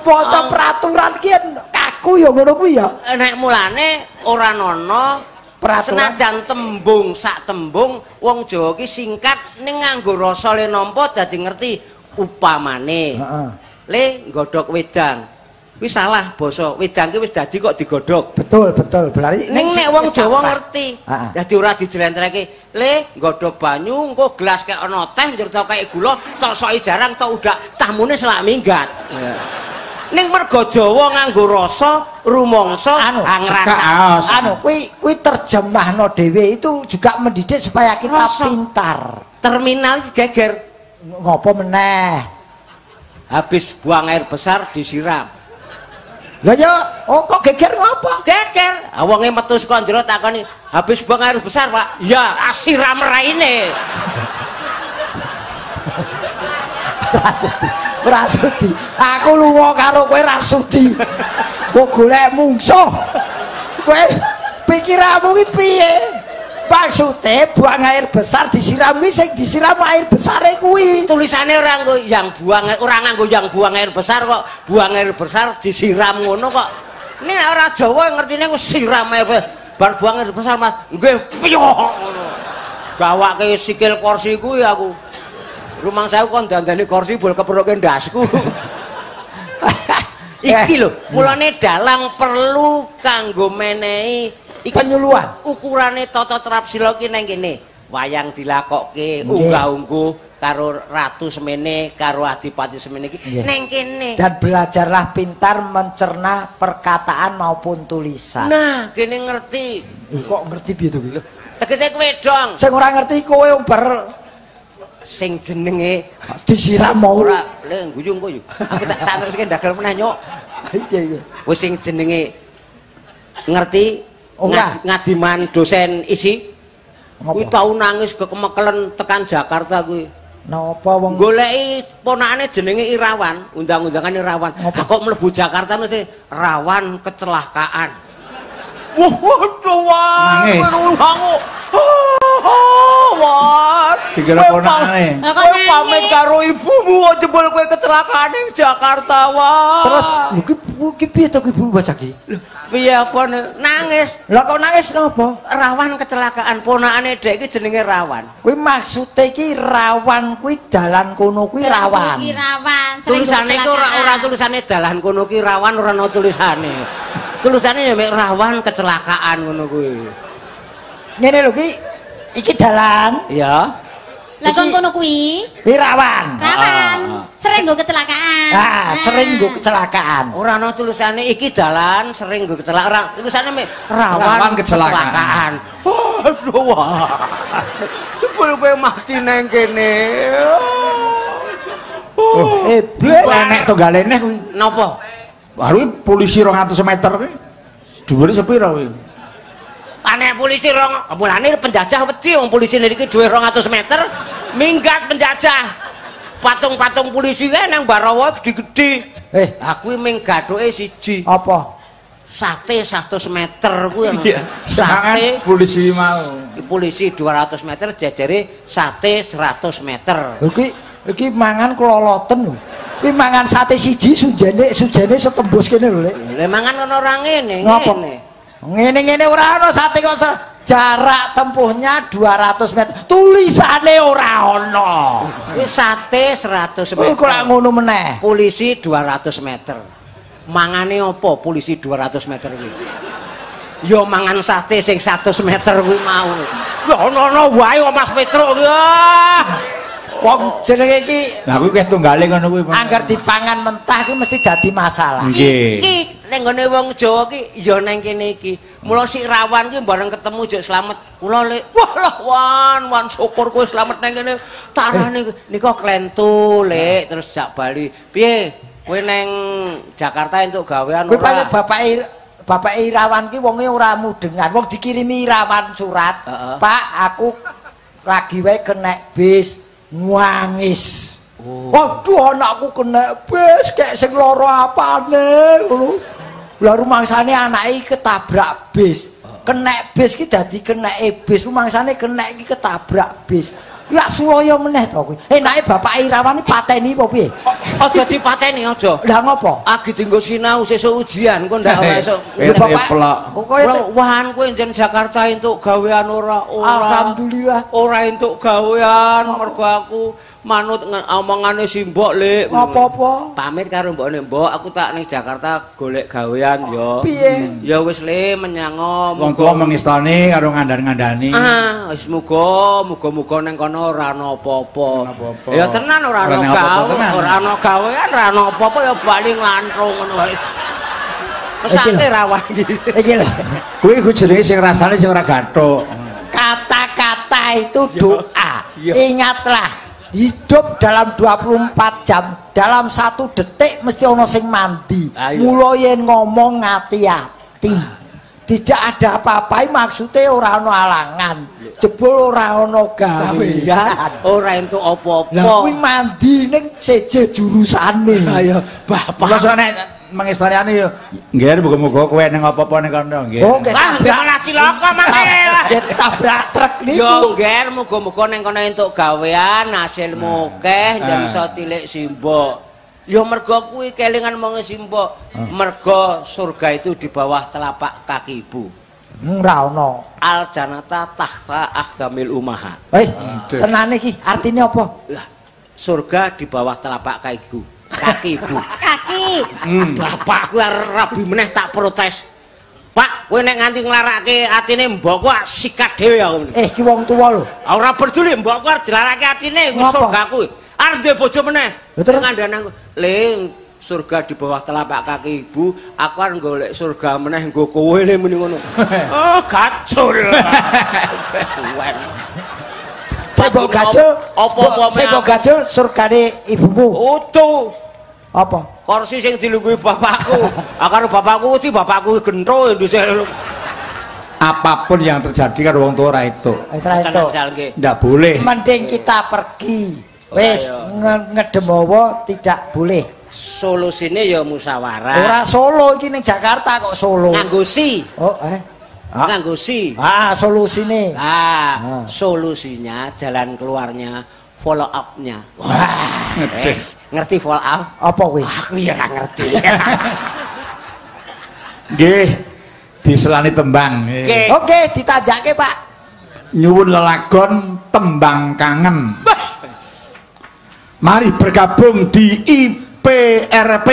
Maca peraturan ki kaku ya ngono kuwi ya. Nek mulane ora ana peraturan senajan tembung sak tembung wong Jawa ki singkat ning nganggo rasa le nampa dadi ngerti upamane. Heeh. Le nggodhog wedang. Kuwi salah basa. Wedang ki wis dadi kok digodhog. Betul, betul. Berarti ning nek wong Jawa ngerti. Dadi ora dijlentrehke. Le nggodhog banyu engko gelas kek ana teh njur tok kek gula, tok soki jarang tok udak tamune selak minggat. Ning mergo Jawa nganggo rasa, rumangsa, ngrasa. Anu kuwi kuwi terjemahno dhewe itu juga mendidik supaya kita rasa. Pintar. Terminal iki geger. Ngopo meneh? Habis buang air besar disiram. Lah ya, oh kok geger ngopo? Geger. Ah wonge metu saka njero takoni, Habis buang air besar, Pak. Ya, siram raine. Rasudi, rasudi. Aku lunga karo kowe rasudi. Kowe golek mungsuh. Kowe pikiranmu ki piye? Maksude buang air besar disiram kuwi sing disiram air besare kuwi. Tulisane ora nggo yang buang, ora nganggo yang buang air besar kok. Buang air besar disiram ngono kok. Ini nek ora Jawa ngertine ku siram air bar buang air besar, Mas. Nggih, piyok ngono. Gawake sikil kursi kuwi aku. Rumangsaku kon dandani kursi bol keperuke ndasku. Iki lho, mulane dalang perlu kanggo menehi iki penyuluhan. Ukurane tata trapsila ki nang kene. Wayang dilakokke unggah-ungguh karo ratu semene karo adipati semene iki nang kene. Dan belajarlah pintar mencerna perkataan maupun tulisan. Nah, kene ngerti. Kok ngerti piye to ki? Lho, tegese kowe dong. Sing ora ngerti kowe bar sing jenenge disiram mau ora le guyu engko yo. Aku tak teruske ndagel meneh nyuk. Iya iya. Wis sing jenenge ngerti ngadiman dosen isi kuwi tau nangis kekemekelen tekan Jakarta kuwi. Napa wong goleki ponakane jenenge Irawan, undang-undangane Irawan. Ha kok mlebu Jakarta mesti rawan kecelakaan. Wah, waduh wah, nangis. Wah, dikira ponakane. Kowe pamit karo ibumu kok jebul kowe kecelakaan ning Jakarta wah. Terus lho ki piye to ki Bu bocah ki? Lho, piye apa nangis? Lah kok nangis napa? Rawan kecelakaan, ponakane dhek iki jenenge Rawan. Kuwi maksude iki rawan kuwi dalan kono kuwi rawan. Kuwi rawan. Tulisane ku ora tulisane dalan kono ki rawan ora ana tulisane. Tulisane ya mek rawan kecelakaan ngono kuwi. Ngene lho ki iki dalan. Iya. Lah kon kono kuwi? Kuwi rawan. Rawan. Sering nggo kecelakaan. Ah, sering nggo kecelakaan. Ora ana tulisane iki dalan sering nggo kecelakaan. Tulisane mek rawan kecelakaan. Aduh wah. Jebul kowe mati nang kene. Oh, iblis. Enek tunggale neh kuwi. Napa? Baru polisi 200 meter kuwi. Dhuwure sepira kuwi? Aneh polisi rong, mulane penjajah wedi wong polisi niki dhuwur 200 meter minggat penjajah. Patung-patung polisi kae nang Barawa gede-gede. Aku ming gathuke siji. Apa? Sate 100 meter kuwi ana. Sate polisi mau. Polisi 200 meter jejere sate 100 meter. Lho iki mangan kloloten lho. Kuwi mangan sate siji sujene setembus kene lho, Lek. Lha mangan ana ora ngene ngene. Ngene-ngene ora ana sate kok jarak tempuhnya 200 meter. Tulisane ora ana. Kuwi sate 100 meter. Kok lak ngono meneh. Polisi 200 meter. Mangane apa polisi 200 meter kuwi? Ya mangan sate sing 100 meter kuwi mau. Ya ana-ana wae kok Mas Petruk kuwi. Wong jenenge iki lha kuwi keh tunggale ngono kuwi. Angger dipangan mentah kuwi mesti dadi masalah. Iki ning nggone wong Jawa ki ya nang kene iki. Mula si Rawan ki bareng ketemu Jek Slamet. Kula lek wah lah wan syukur kowe slamet nang kene. Tarane nika klentu lek terus jak bali. Piye? Kowe nang Jakarta entuk gawean ora? Kowe bapak Irawan ki wonge ora mudengan. Wong dikirimi Irawan surat, "Pak, aku lagi wae kenek bis." Nangis. Waduh anakku kena bis kek sing lara apane ngono. Lah rumangsane anake ketabrak bis. Kenek bis ki dadi keneke bis, rumangsane kenek iki ketabrak bis. Lah sulaya meneh to kuwi. Enake bapak Irawan iki pateni apa piye? Aja dipateni aja. Lah ngopo? Agi dienggo sinau sesuk ujian engko ndak ora esuk. Bapak wan kowe njen Jakarta entuk gawean ora? Ora. Alhamdulillah. Ora entuk gawean mergo aku manut omongane simbok Lek. Apa-apa? Pamit karo mbokne, Mbok, aku tak ning Jakarta golek gawean ya. Piye? Ya wis Le menyango. Wong tuwa mengestoni karo ngandhan-ngandhani. Ah, wis muga muga-muga ning kono ora ana apa-apa. Ya tenan ora ana gawe, ora ana gawean, ora ana apa-apa ya bali nglantrung ngono wae. Mesake rawan iki. Iki lho. Kuwi iku jenenge sing rasane sing ora gathuk. Kata-kata itu doa. Ingatlah, hidup dalam 24 jam, dalam 1 detik mesti ana sing mandi. Mula yen ngomong ati-ati. Tidak ada apa-apa maksudnya ora ana alangan. Jebul ora ana gawean, ora entuk apa-apa. Lah kuwi mandi ning seje jurusane. Ayo, bapak. Masa nek mengestariane yo nggih muga-muga kowe ning apa-apa ning kono nggih. Oh, ah, malah cilaka mangke. Nggih tabrak truk niku. Yo nggih muga-muga ning kono entuk gawean, hasilmu akeh njen iso tilik simbok. Ya mergo kuwi kelingan wong simbok. Mergo surga itu di bawah telapak kaki ibu. Ora ono. Al janata tahta akhdamil umaha. Hei, tenane iki artine apa? Lah, surga di bawah telapak kakiku. Kaki ibu. Kaki. Bapakku rabi meneh tak protes. Pak, kowe nek nganti nglarake atine mbokku sikat dhewe aku. Eh, iki wong tuwa lho. Ora peduli mbokku arep dilarake atine kuwi surgaku. Arep duwe bojo meneh. Ngandani aku, "Le, surga di bawah telapak kaki ibu, aku arep golek surga meneh nggo kowe le muni ngono." Oh, gacul. Suwen. Sing mbok gacul, apa-apa sing mbok gacul surgane ibumu. Utuh. Apa? Kursi sing dilungguhi bapakku. Aku karo bapakku iki bapakku gentho dhisik. Apapun yang terjadi karo wong tua ora itu. Ndak boleh. Mending kita pergi. Wis ngedemowo tidak boleh. Solusine ya musyawarah. Ora Solo iki ning Jakarta kok Solo. Nganggo si. Oh, eh. Nganggo si. Ah, solusine. Ah, solusinya jalan keluarnya follow up-nya. Wah, ngerti follow up? Apa kuwi? Aku ya ora ngerti. Nggih, diselani tembang. Oke, ditanjake, Pak. Nyuwun lelagon tembang kangen. Mari bergabung di IPRP.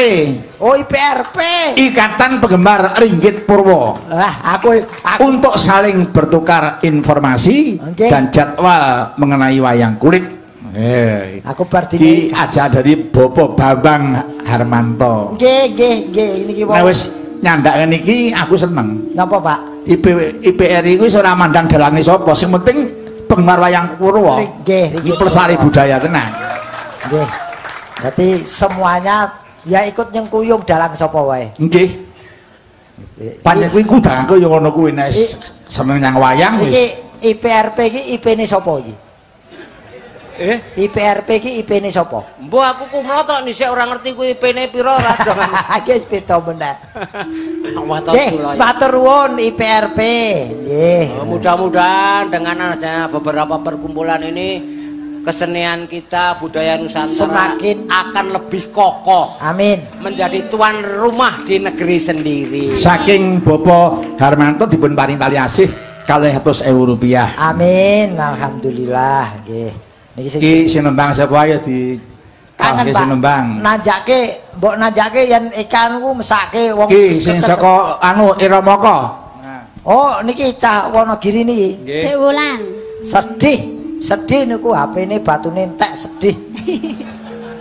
Oh, IPRP. Ikatan Penggemar Ringgit Purwo. Lah, aku untuk saling bertukar informasi dan jadwal mengenai wayang kulit. Aku bar dini aja dari Bapak Bambang Harmanto. Nggih, nggih, nggih, niki wong. Nek wis nyandak niki aku seneng. Napa, Pak? IPRI kuwi ora mandang dalange sapa, sing penting penggemar wayang Purwo. Nggih, iki pelestari budaya tenan. Nggih. Berarti semuanya ya ikut nyengkuyung dalang sapa wae. Nggih. Pancen kuwi kudangku ya ngono kuwi nek seneng nyang wayang wis. Iki IPRP iki IP-ne sapa iki? Eh, IPRP iki IP-ne sapa? Mbok aku kumlotok dhisik ora ngerti kuwi IP-ne pira ora dong. Iki wis beda meneh. Nggih, matur nuwun IPRP. Nggih. Mudah-mudahan dengan adanya beberapa perkumpulan ini kesenian kita, budaya Nusantara semakin akan lebih kokoh. Amin. Menjadi tuan rumah di negeri sendiri. Saking Bapak Harmanto dipun paring tali asih 200.000 rupiah. Amin. Alhamdulillah nggih. Niki sing nembang sapa ayo di kangen Pak. Nembang. Nanjake, mbok nanjake yen ikan ku mesake wong iki sing saka anu Iramaka. Oh, niki cah Wonogiri niki. Nggih. Wulan. Sedih. Sedih niku HP-ne batune entek sedih.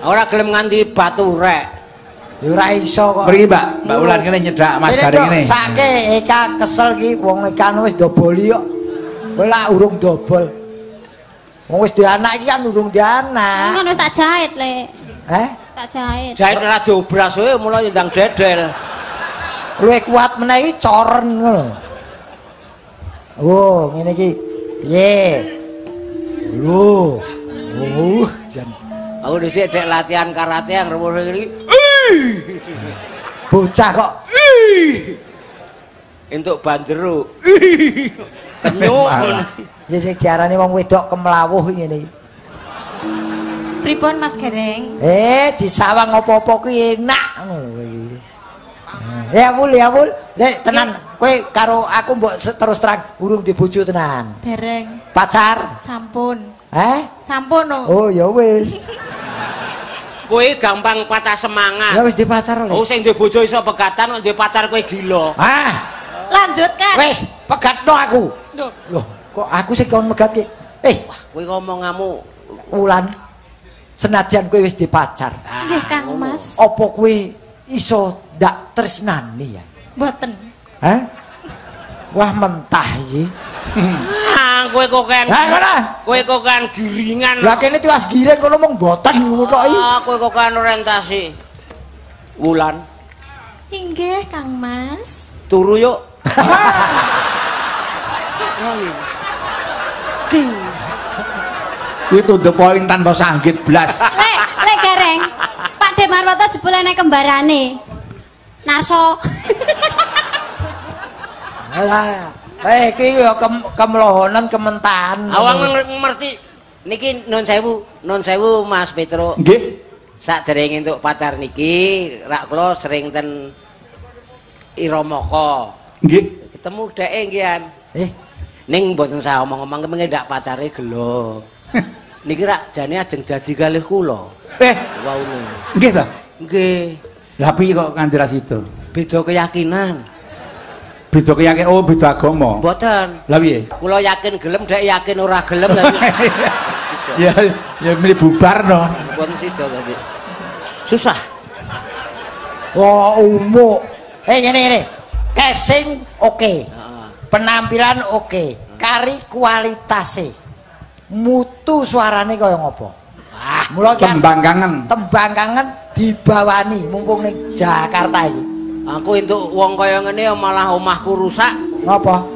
Ora gelem nganti batu rek. Ya ora iso kok. Mriki Mbak, Mbak Wulan kene nyedak Mas Gareng ngene. Sake Eka kesel iki wong Eka wis doboli kok. Kowe lak urung dobol. Wong wis duwe anak iki kan urung duwe anak. Ngono wis tak jahit, Lek. Heh? Tak jahit. Jahit ora diobras wae mulai ndang dedel. Luwih kuat meneh iki coren ngono. Oh, ngene iki. Piye? Lho. Jan. Aku dhisik dek latihan karate yang rewuh iki. Bocah kok. Entuk banjeru. Kenyuk. Ya sing diarani wong wedok kemlawuh ngene iki. Pripun Mas Gareng? Eh, disawang apa-apa kuwi enak ngono kowe iki. Ya Wul, ya Wul. Lek tenan kowe karo aku mbok terus terang urung di bojo tenan. Dereng. Pacar? Sampun. Eh? Sampun no. Oh ya wis. Kowe gampang patah semangat. Ya wis di pacar lho. Oh sing duwe bojo iso pegatan kok duwe pacar kowe gila. Ah. Lanjutkan. Wis, pegatno aku. Lho. Loh, kok aku sing kon megatke? Eh, wah, kowe ngomongamu Wulan. Senajan kowe wis di pacar. Nggih, Kang Mas. Apa kowe iso ndak tresnani ya? Mboten. Hah? Wah mentah iki. Ah, kowe kok kan. Lah ngono. Kowe kok kan giringan. Lah kene tiwas giring kono mung mboten ngono tok iki. Ah, kowe kok kan orientasi. Wulan. Inggih, Kang Mas. Turu yuk. Ki. Kuwi to the point tanpa sanggit blas. Lek, lek Gareng. Pak De Marwoto jebule nek kembarane. Narso. Lah, iki ya kemlohonan kementahan. Awang ngerti niki nun sewu Mas Petro. Nggih. Saderenge entuk pacar niki, rak kula sering ten Iramaka. Nggih. Ketemu dheke nggih. Ning mboten sah omong-omong kemenge ndak pacare gelo. Niki rak jane ajeng dadi kalih kula. Waune. Nggih ta? Nggih. Lah piye kok nganti ra sida? Beda keyakinan. Beda keyakinan, oh beda agama. Mboten. Lah piye? Kula yakin gelem, dhek yakin ora gelem. Ya ya milih bubar no. Mboten sida tadi. Susah. Wah, umuk. Ngene. Casing oke. Penampilan oke. Kari kualitase. Mutu suarane kaya ngopo? Wah, mula tembang kangen. Tembang kangen dibawani mumpung ning Jakarta iki. Aku entuk wong kaya ngene malah omahku rusak. Ngopo?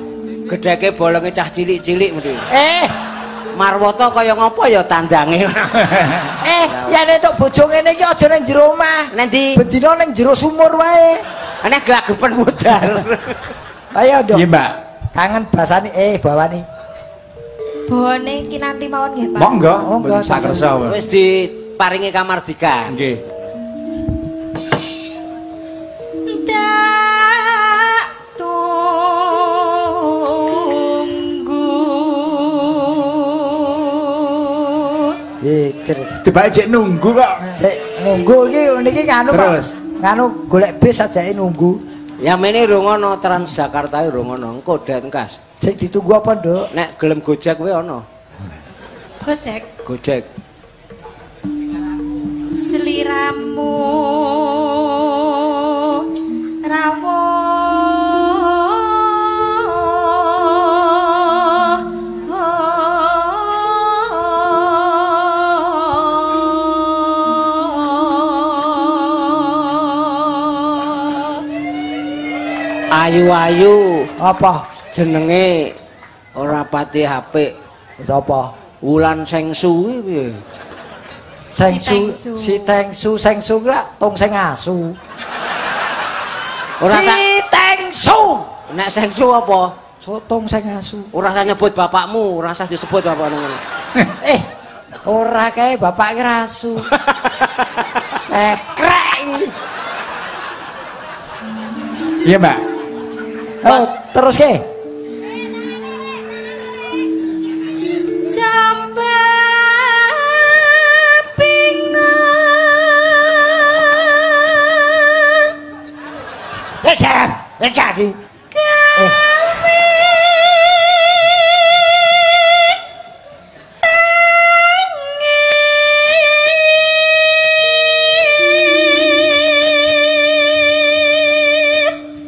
Gedheke bolonge cah cilik-cilik mesti. Marwoto kaya ngopo ya tandange. Yen entuk bojo ngene iki aja ning jero omah. Nang ndi? Bendina ning jero sumur wae. Ana glagepen modal. Ayo, Nduk. Iya, Mbak. Kangen basane bawani. Bawane kinanti mawon nggih, Pak. Monggo, monggo sakersa. Wis diparingi kamardikan. Nggih. Tak tunggu. Tibake jek nunggu kok. Sik nunggu iki niki nganu kok. Nganu golek bis ajake nunggu. Ya mene rung ana Transjakarta rung ana, engko dengkas. Sing ditunggu apa, Nduk? Nek gelem Gojek kuwi ana. Gojek. Gojek. Seliramu rawuh Ayu-ayu apa jenenge ora pati apik. Sapa? Wulan Sengsu kuwi piye? Sengsu, si Tengsu, Sengsu ku lak tong sing asu. Ora si Tengsu. Nek Sengsu apa? Tong sing asu. Ora usah nyebut bapakmu, ora usah disebut bapakmu ngono. Ora kae bapak ki asu. Krek. Iya, Mbak. Oh, terus ke?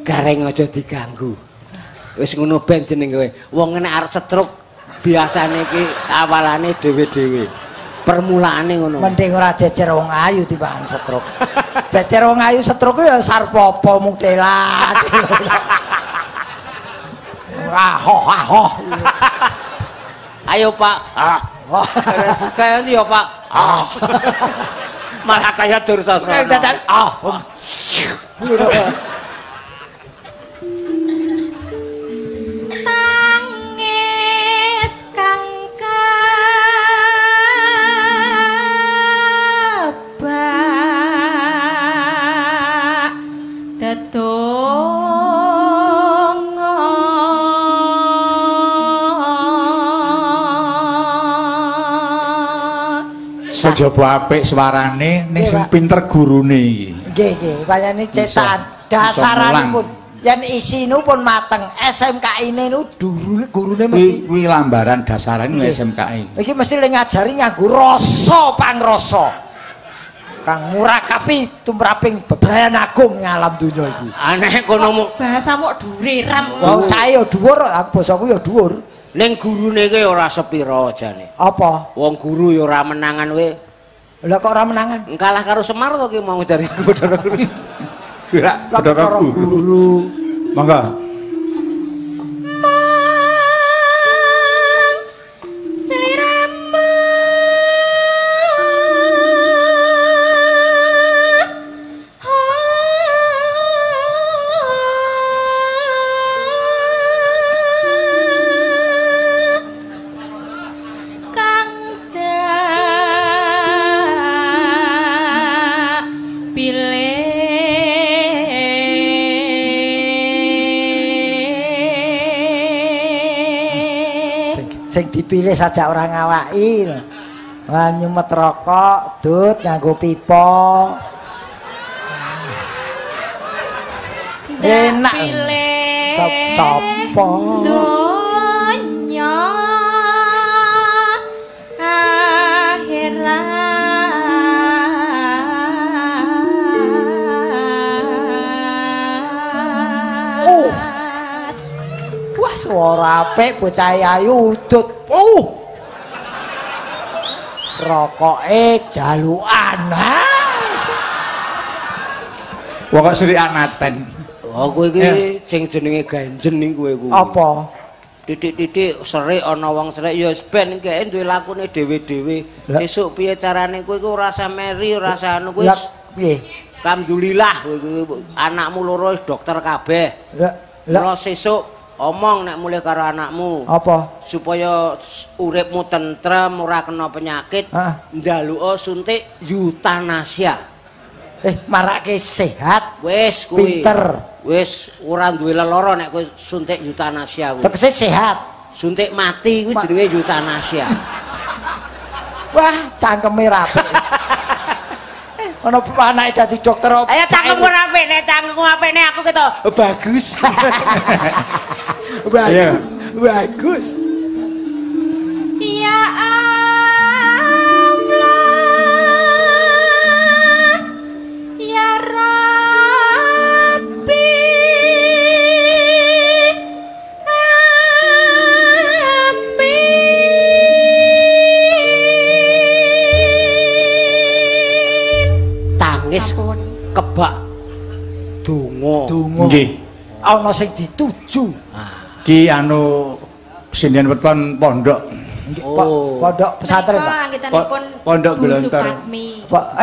Gareng aja diganggu. Wis ngono ben jeneng kowe. Wong nek arep stroke biasane iki awalane dhewe-dhewe. Permulaane ngono. Mending ora jejer wong ayu timbangan stroke. Jejer wong ayu stroke ya sarpopo muktelat. Ahoh ahoh. Ayo Pak. Ah. Kaya ndi ya Pak? Ah. Malah kaya Dursasana. Ah. Tangis kang kebak dedonga. Sejaba apik suarane ning sing pinter gurune iki. Nggih, nggih, pancene cetakan dasaranipun yen isinu pun mateng, SMKI ne nu gurune mesti kuwi lambaran dasarane SMKI. Iki mesti le ngajari nganggo rasa pangrasa. Kang murakapi tumraping bebrayan agung ing alam donya iki. Aneh kono mu bahasamu dhuwure ram. Wong cahe ya dhuwur, aku basaku ya dhuwur. Ning gurune ki ora sepira jane. Apa? Wong guru ya ora menangan kowe. Lah kok ora menangan? Kalah karo Semar to ki mau jare Bathara Guru. Bathara Guru. Monggo. Sing dipilih saja ora ngawaki. Wah nyumet rokok, dut nganggo pipa. Enak. Sapa? Donya akhirat. Wah suara apik bocah ayu udut. Rokoke jalukan. Wong kok sri anaten. Oh kowe iki sing jenenge ganjen ning kowe kuwi. Apa? Titik-titik serik ana wong serik ya wis ben keke duwe lakune dhewe-dhewe. Sesuk piye carane kowe iku ora usah meri, ora usah anu kowe. Piye? Alhamdulillah kowe iki anakmu loro wis dokter kabeh. Lah sesuk omong nek mulih karo anakmu. Apa? Supaya uripmu tentrem, ora kena penyakit, njaluka suntik eutanasia. Marake sehat. Wis kuwi. Pinter. Wis ora duwe lelara nek kowe suntik eutanasia kuwi. Tegese sehat. Suntik mati kuwi jenenge eutanasia. Wah, cangkeme rapi. Ana anake dadi dokter apa? Ayo cangkemmu apik nek cangkemmu apik nek aku ketok bagus. Bagus, bagus. Ya Allah, ya Rabbi, amin. Tangis kebak donga. Donga. Nggih. Ana sing dituju. Ki anu sinden weton pondok. Pondok pesantren, Pak. Pondok Glontor.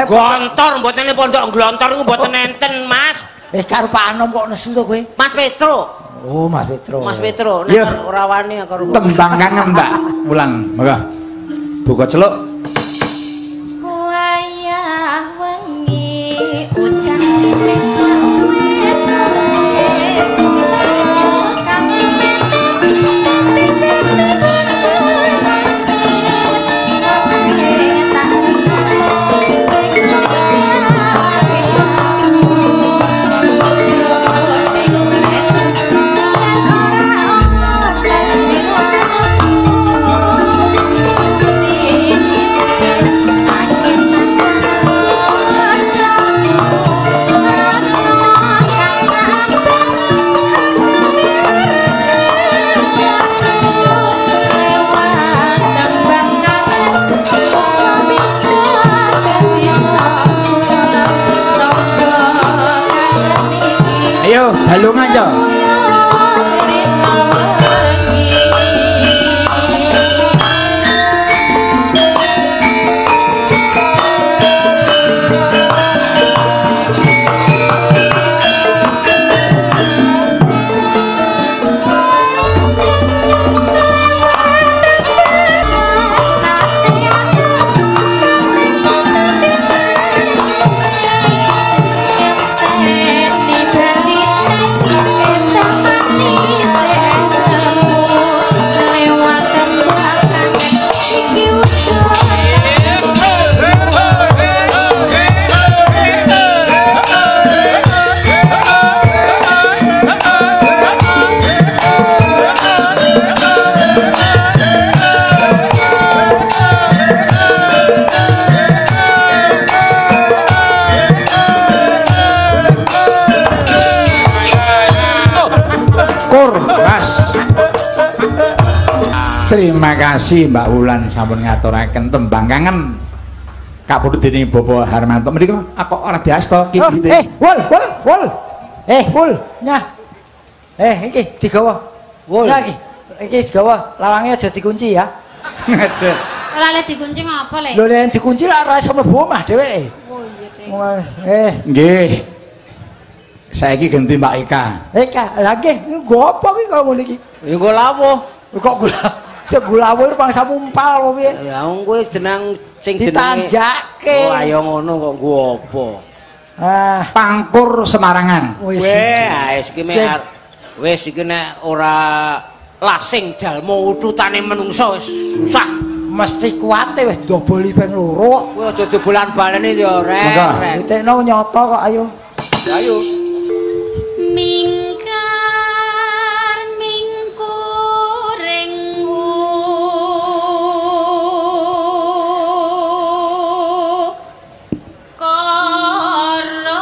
Gontor mboten pondok Glontor niku mboten enten, Mas. Karo Pak Anom kok nesu to kowe? Mas Petro. Oh, Mas Petro. Mas Petro nek ora wani karo tembang kangen, Mbak. Wulan, monggo. Buka celuk. Wayah wengi udan wis. Ayo, balungan yo. Terima kasih Mbak Wulan sampun ngaturaken tembang kangen kapundhut dening Bapak Harmanto. Menika aku ora diasta iki. Wul, wul, wul. Wul, nyah. Iki digawa. Wul. Nyah iki. Iki digawa, lawange aja dikunci ya. Ora le dikunci ngapa le? Lho nek dikunci lak ora iso mlebu omah dheweke. Oh iya, Cek. Nggih. Saiki ganti Mbak Eka. Eka, lha nggih, nggo apa iki kok ngono iki? Ya nggo lawuh. Kok gula sing gulawo iku bangsa mumpal apa piye? Ya wong kowe jeneng sing jenenge ditanjake. Oh ayo ngono kok nggo apa? Ah, Pangkur Semarangan. Wis wis iki mek wis iki nek ora Lasing jalma ututane menungsa wis susah. Mesti kuate wis ndoboli ping loro. Kowe aja dobolan baleni ya, Rek. Titikno nyata kok ayo. Ayo. Mingkar mingkuring kara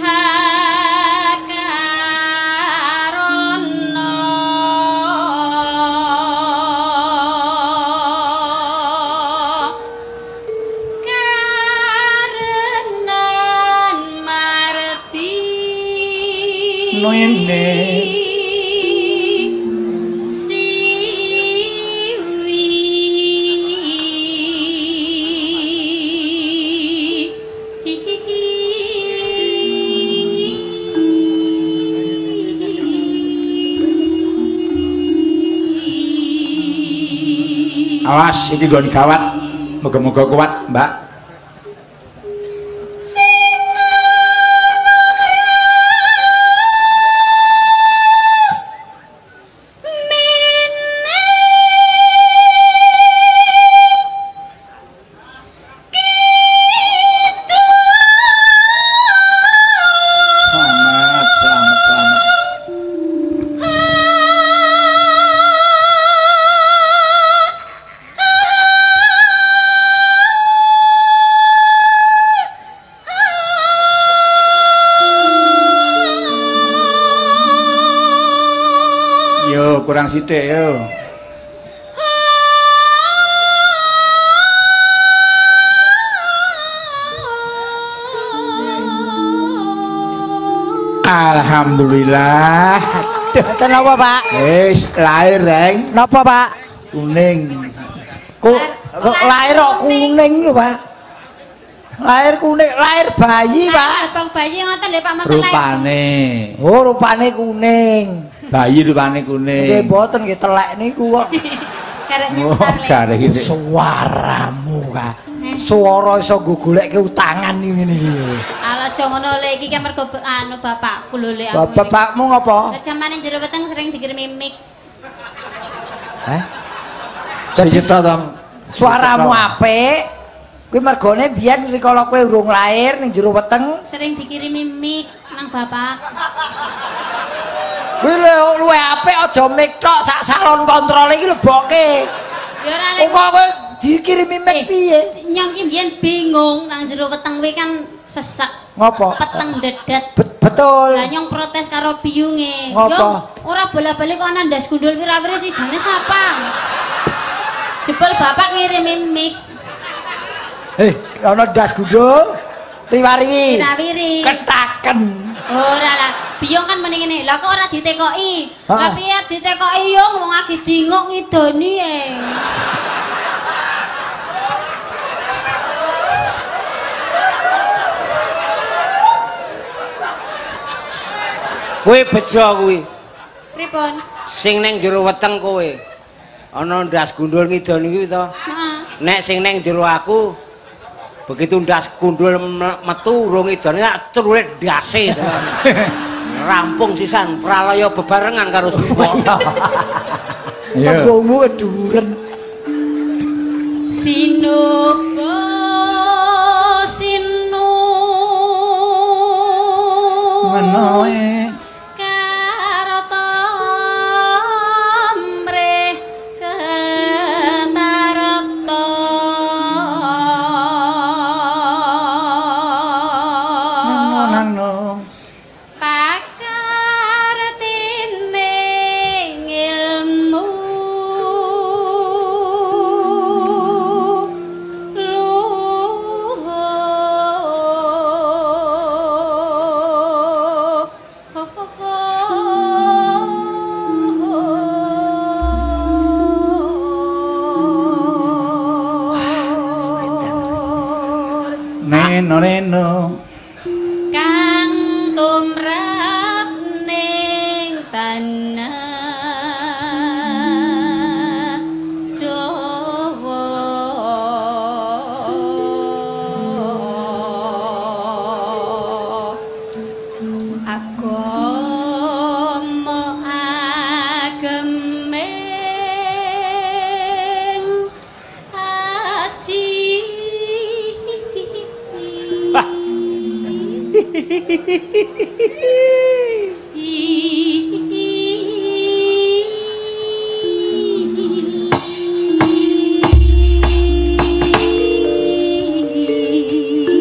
hakarana karenan marti Noene. Siwi Awas iki nggon gawat. Muga-muga kuat, Mbak. Selamat, selamat, selamat. Yo, kurang sithik yo. Alhamdulillah. Enten napa, Pak? Wis lahir, Reng. Napa, Pak? Kuning. Kok lahir kok kuning lho, Pak? Lahir kuning, lahir bayi, Pak. Abang bayi ngoten lho Pak Mas lahir. Rupane. Oh, rupane kuning. Bayi rupane kuning. Nggih mboten nggih telek niku kok. Karek Oh, nyetar le. garek iki. Suaramu, Kak. Suara iso nggo golekke utangan ngene iki. Alah aja ngono le iki kan mergo anu bapakku lho le aku. Bapakmu ngopo? Lah jamane jero weteng sering dikirimi mic. Hah? Sing cetha to. Suaramu apik. Kuwi mergone biyen rikala kowe urung lahir ning jero weteng, Sering dikirimi mic nang bapak. kuwi luwe apik aja mic tok sak salon kontrol iki leboke. Ya ora le. Kok kowe dikirimi mic piye? Nyong ki mbiyen bingung nang jero weteng kuwi kan sesek. Ngopo? Peteng dedet. Betul. Lah nyong protes karo biyunge. Ngopo? Yo ora bola-bali kok ana ndas gundul wirawiri sih jane sapa? Jebul bapak ngirimi mic. Ana ndas gundul riwariwi. Wirawiri. Ketaken. Ora lah, biyung kan mending ngene. Lah kok ora ditekoki? Lah piye ditekoki yo wong lagi dinguk ngidoni e. Kowe bejo kuwi. Pripun? Sing neng jero weteng kowe. Ana ndas gundul ngidoni kuwi to. Heeh. Nek sing neng jero aku begitu ndas gundul metu urung ngidoni tak trulit ndase. Rampung sisan pralaya bebarengan karo semua. Iya. Tembungmu keduren. Sinuba sinu Ngono e. Karta mrih ketarta. Nano. Pakartine ilmu luhur. Neno neno. Kang tumrap ning tanah Jawa.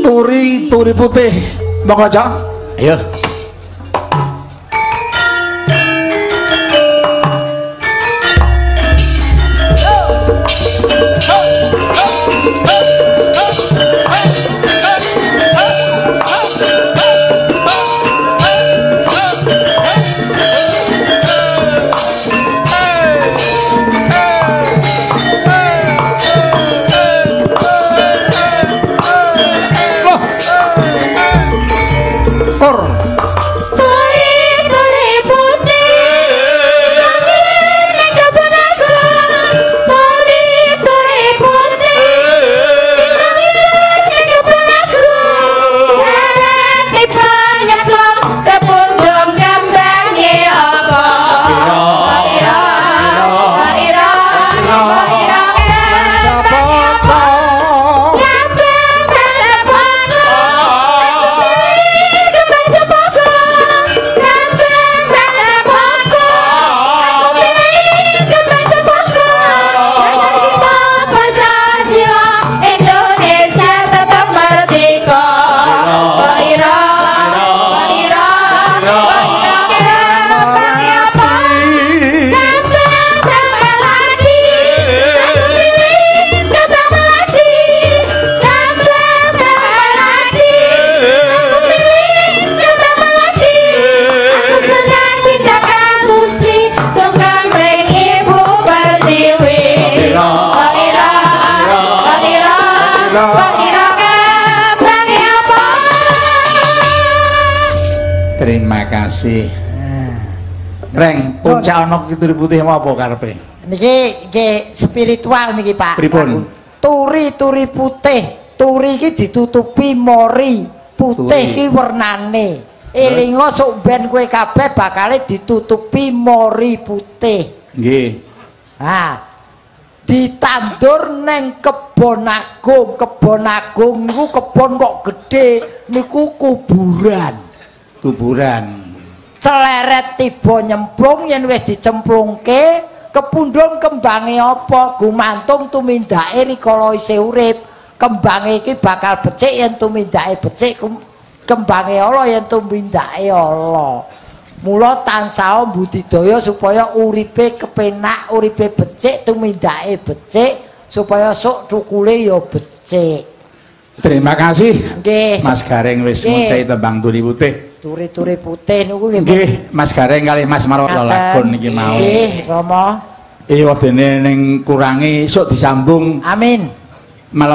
Turi turi putih. Monggo, Cok. Ayo. Terima kasih. Reng, puncak ana turi putih mau apa karepe? Niki nggih spiritual niki, Pak. Pripun? Turi-turi putih. Turi iki ditutupi mori. Putih iki wernane. Elinga sok ben kowe kabeh bakale ditutupi mori putih. Nggih. Ha. Ditandur neng kebon agung. Kebon agung niku kebon kok gedhe, niku kuburan. Kuburan. Celeret tiba nyemplung yen wis dicemplungke, kepundhung kembange apa gumantung tumindake rikala isih urip. Kembange iki bakal becik yen tumindake becik, kembange ala yen tumindake ala. Mula tansah budidaya supaya uripe kepenak, uripe becik, tumindake becik, supaya sok thukule ya becik. Terima kasih. Nggih, Mas Gareng wis ngucai tembang turi putih. Turi-turi putih niku nggih. Nggih, Mas Gareng kalih Mas Marwa lakon niki mau. Nggih, Rama. Iya, wedene ning kurangi sok disambung. Amin. Malam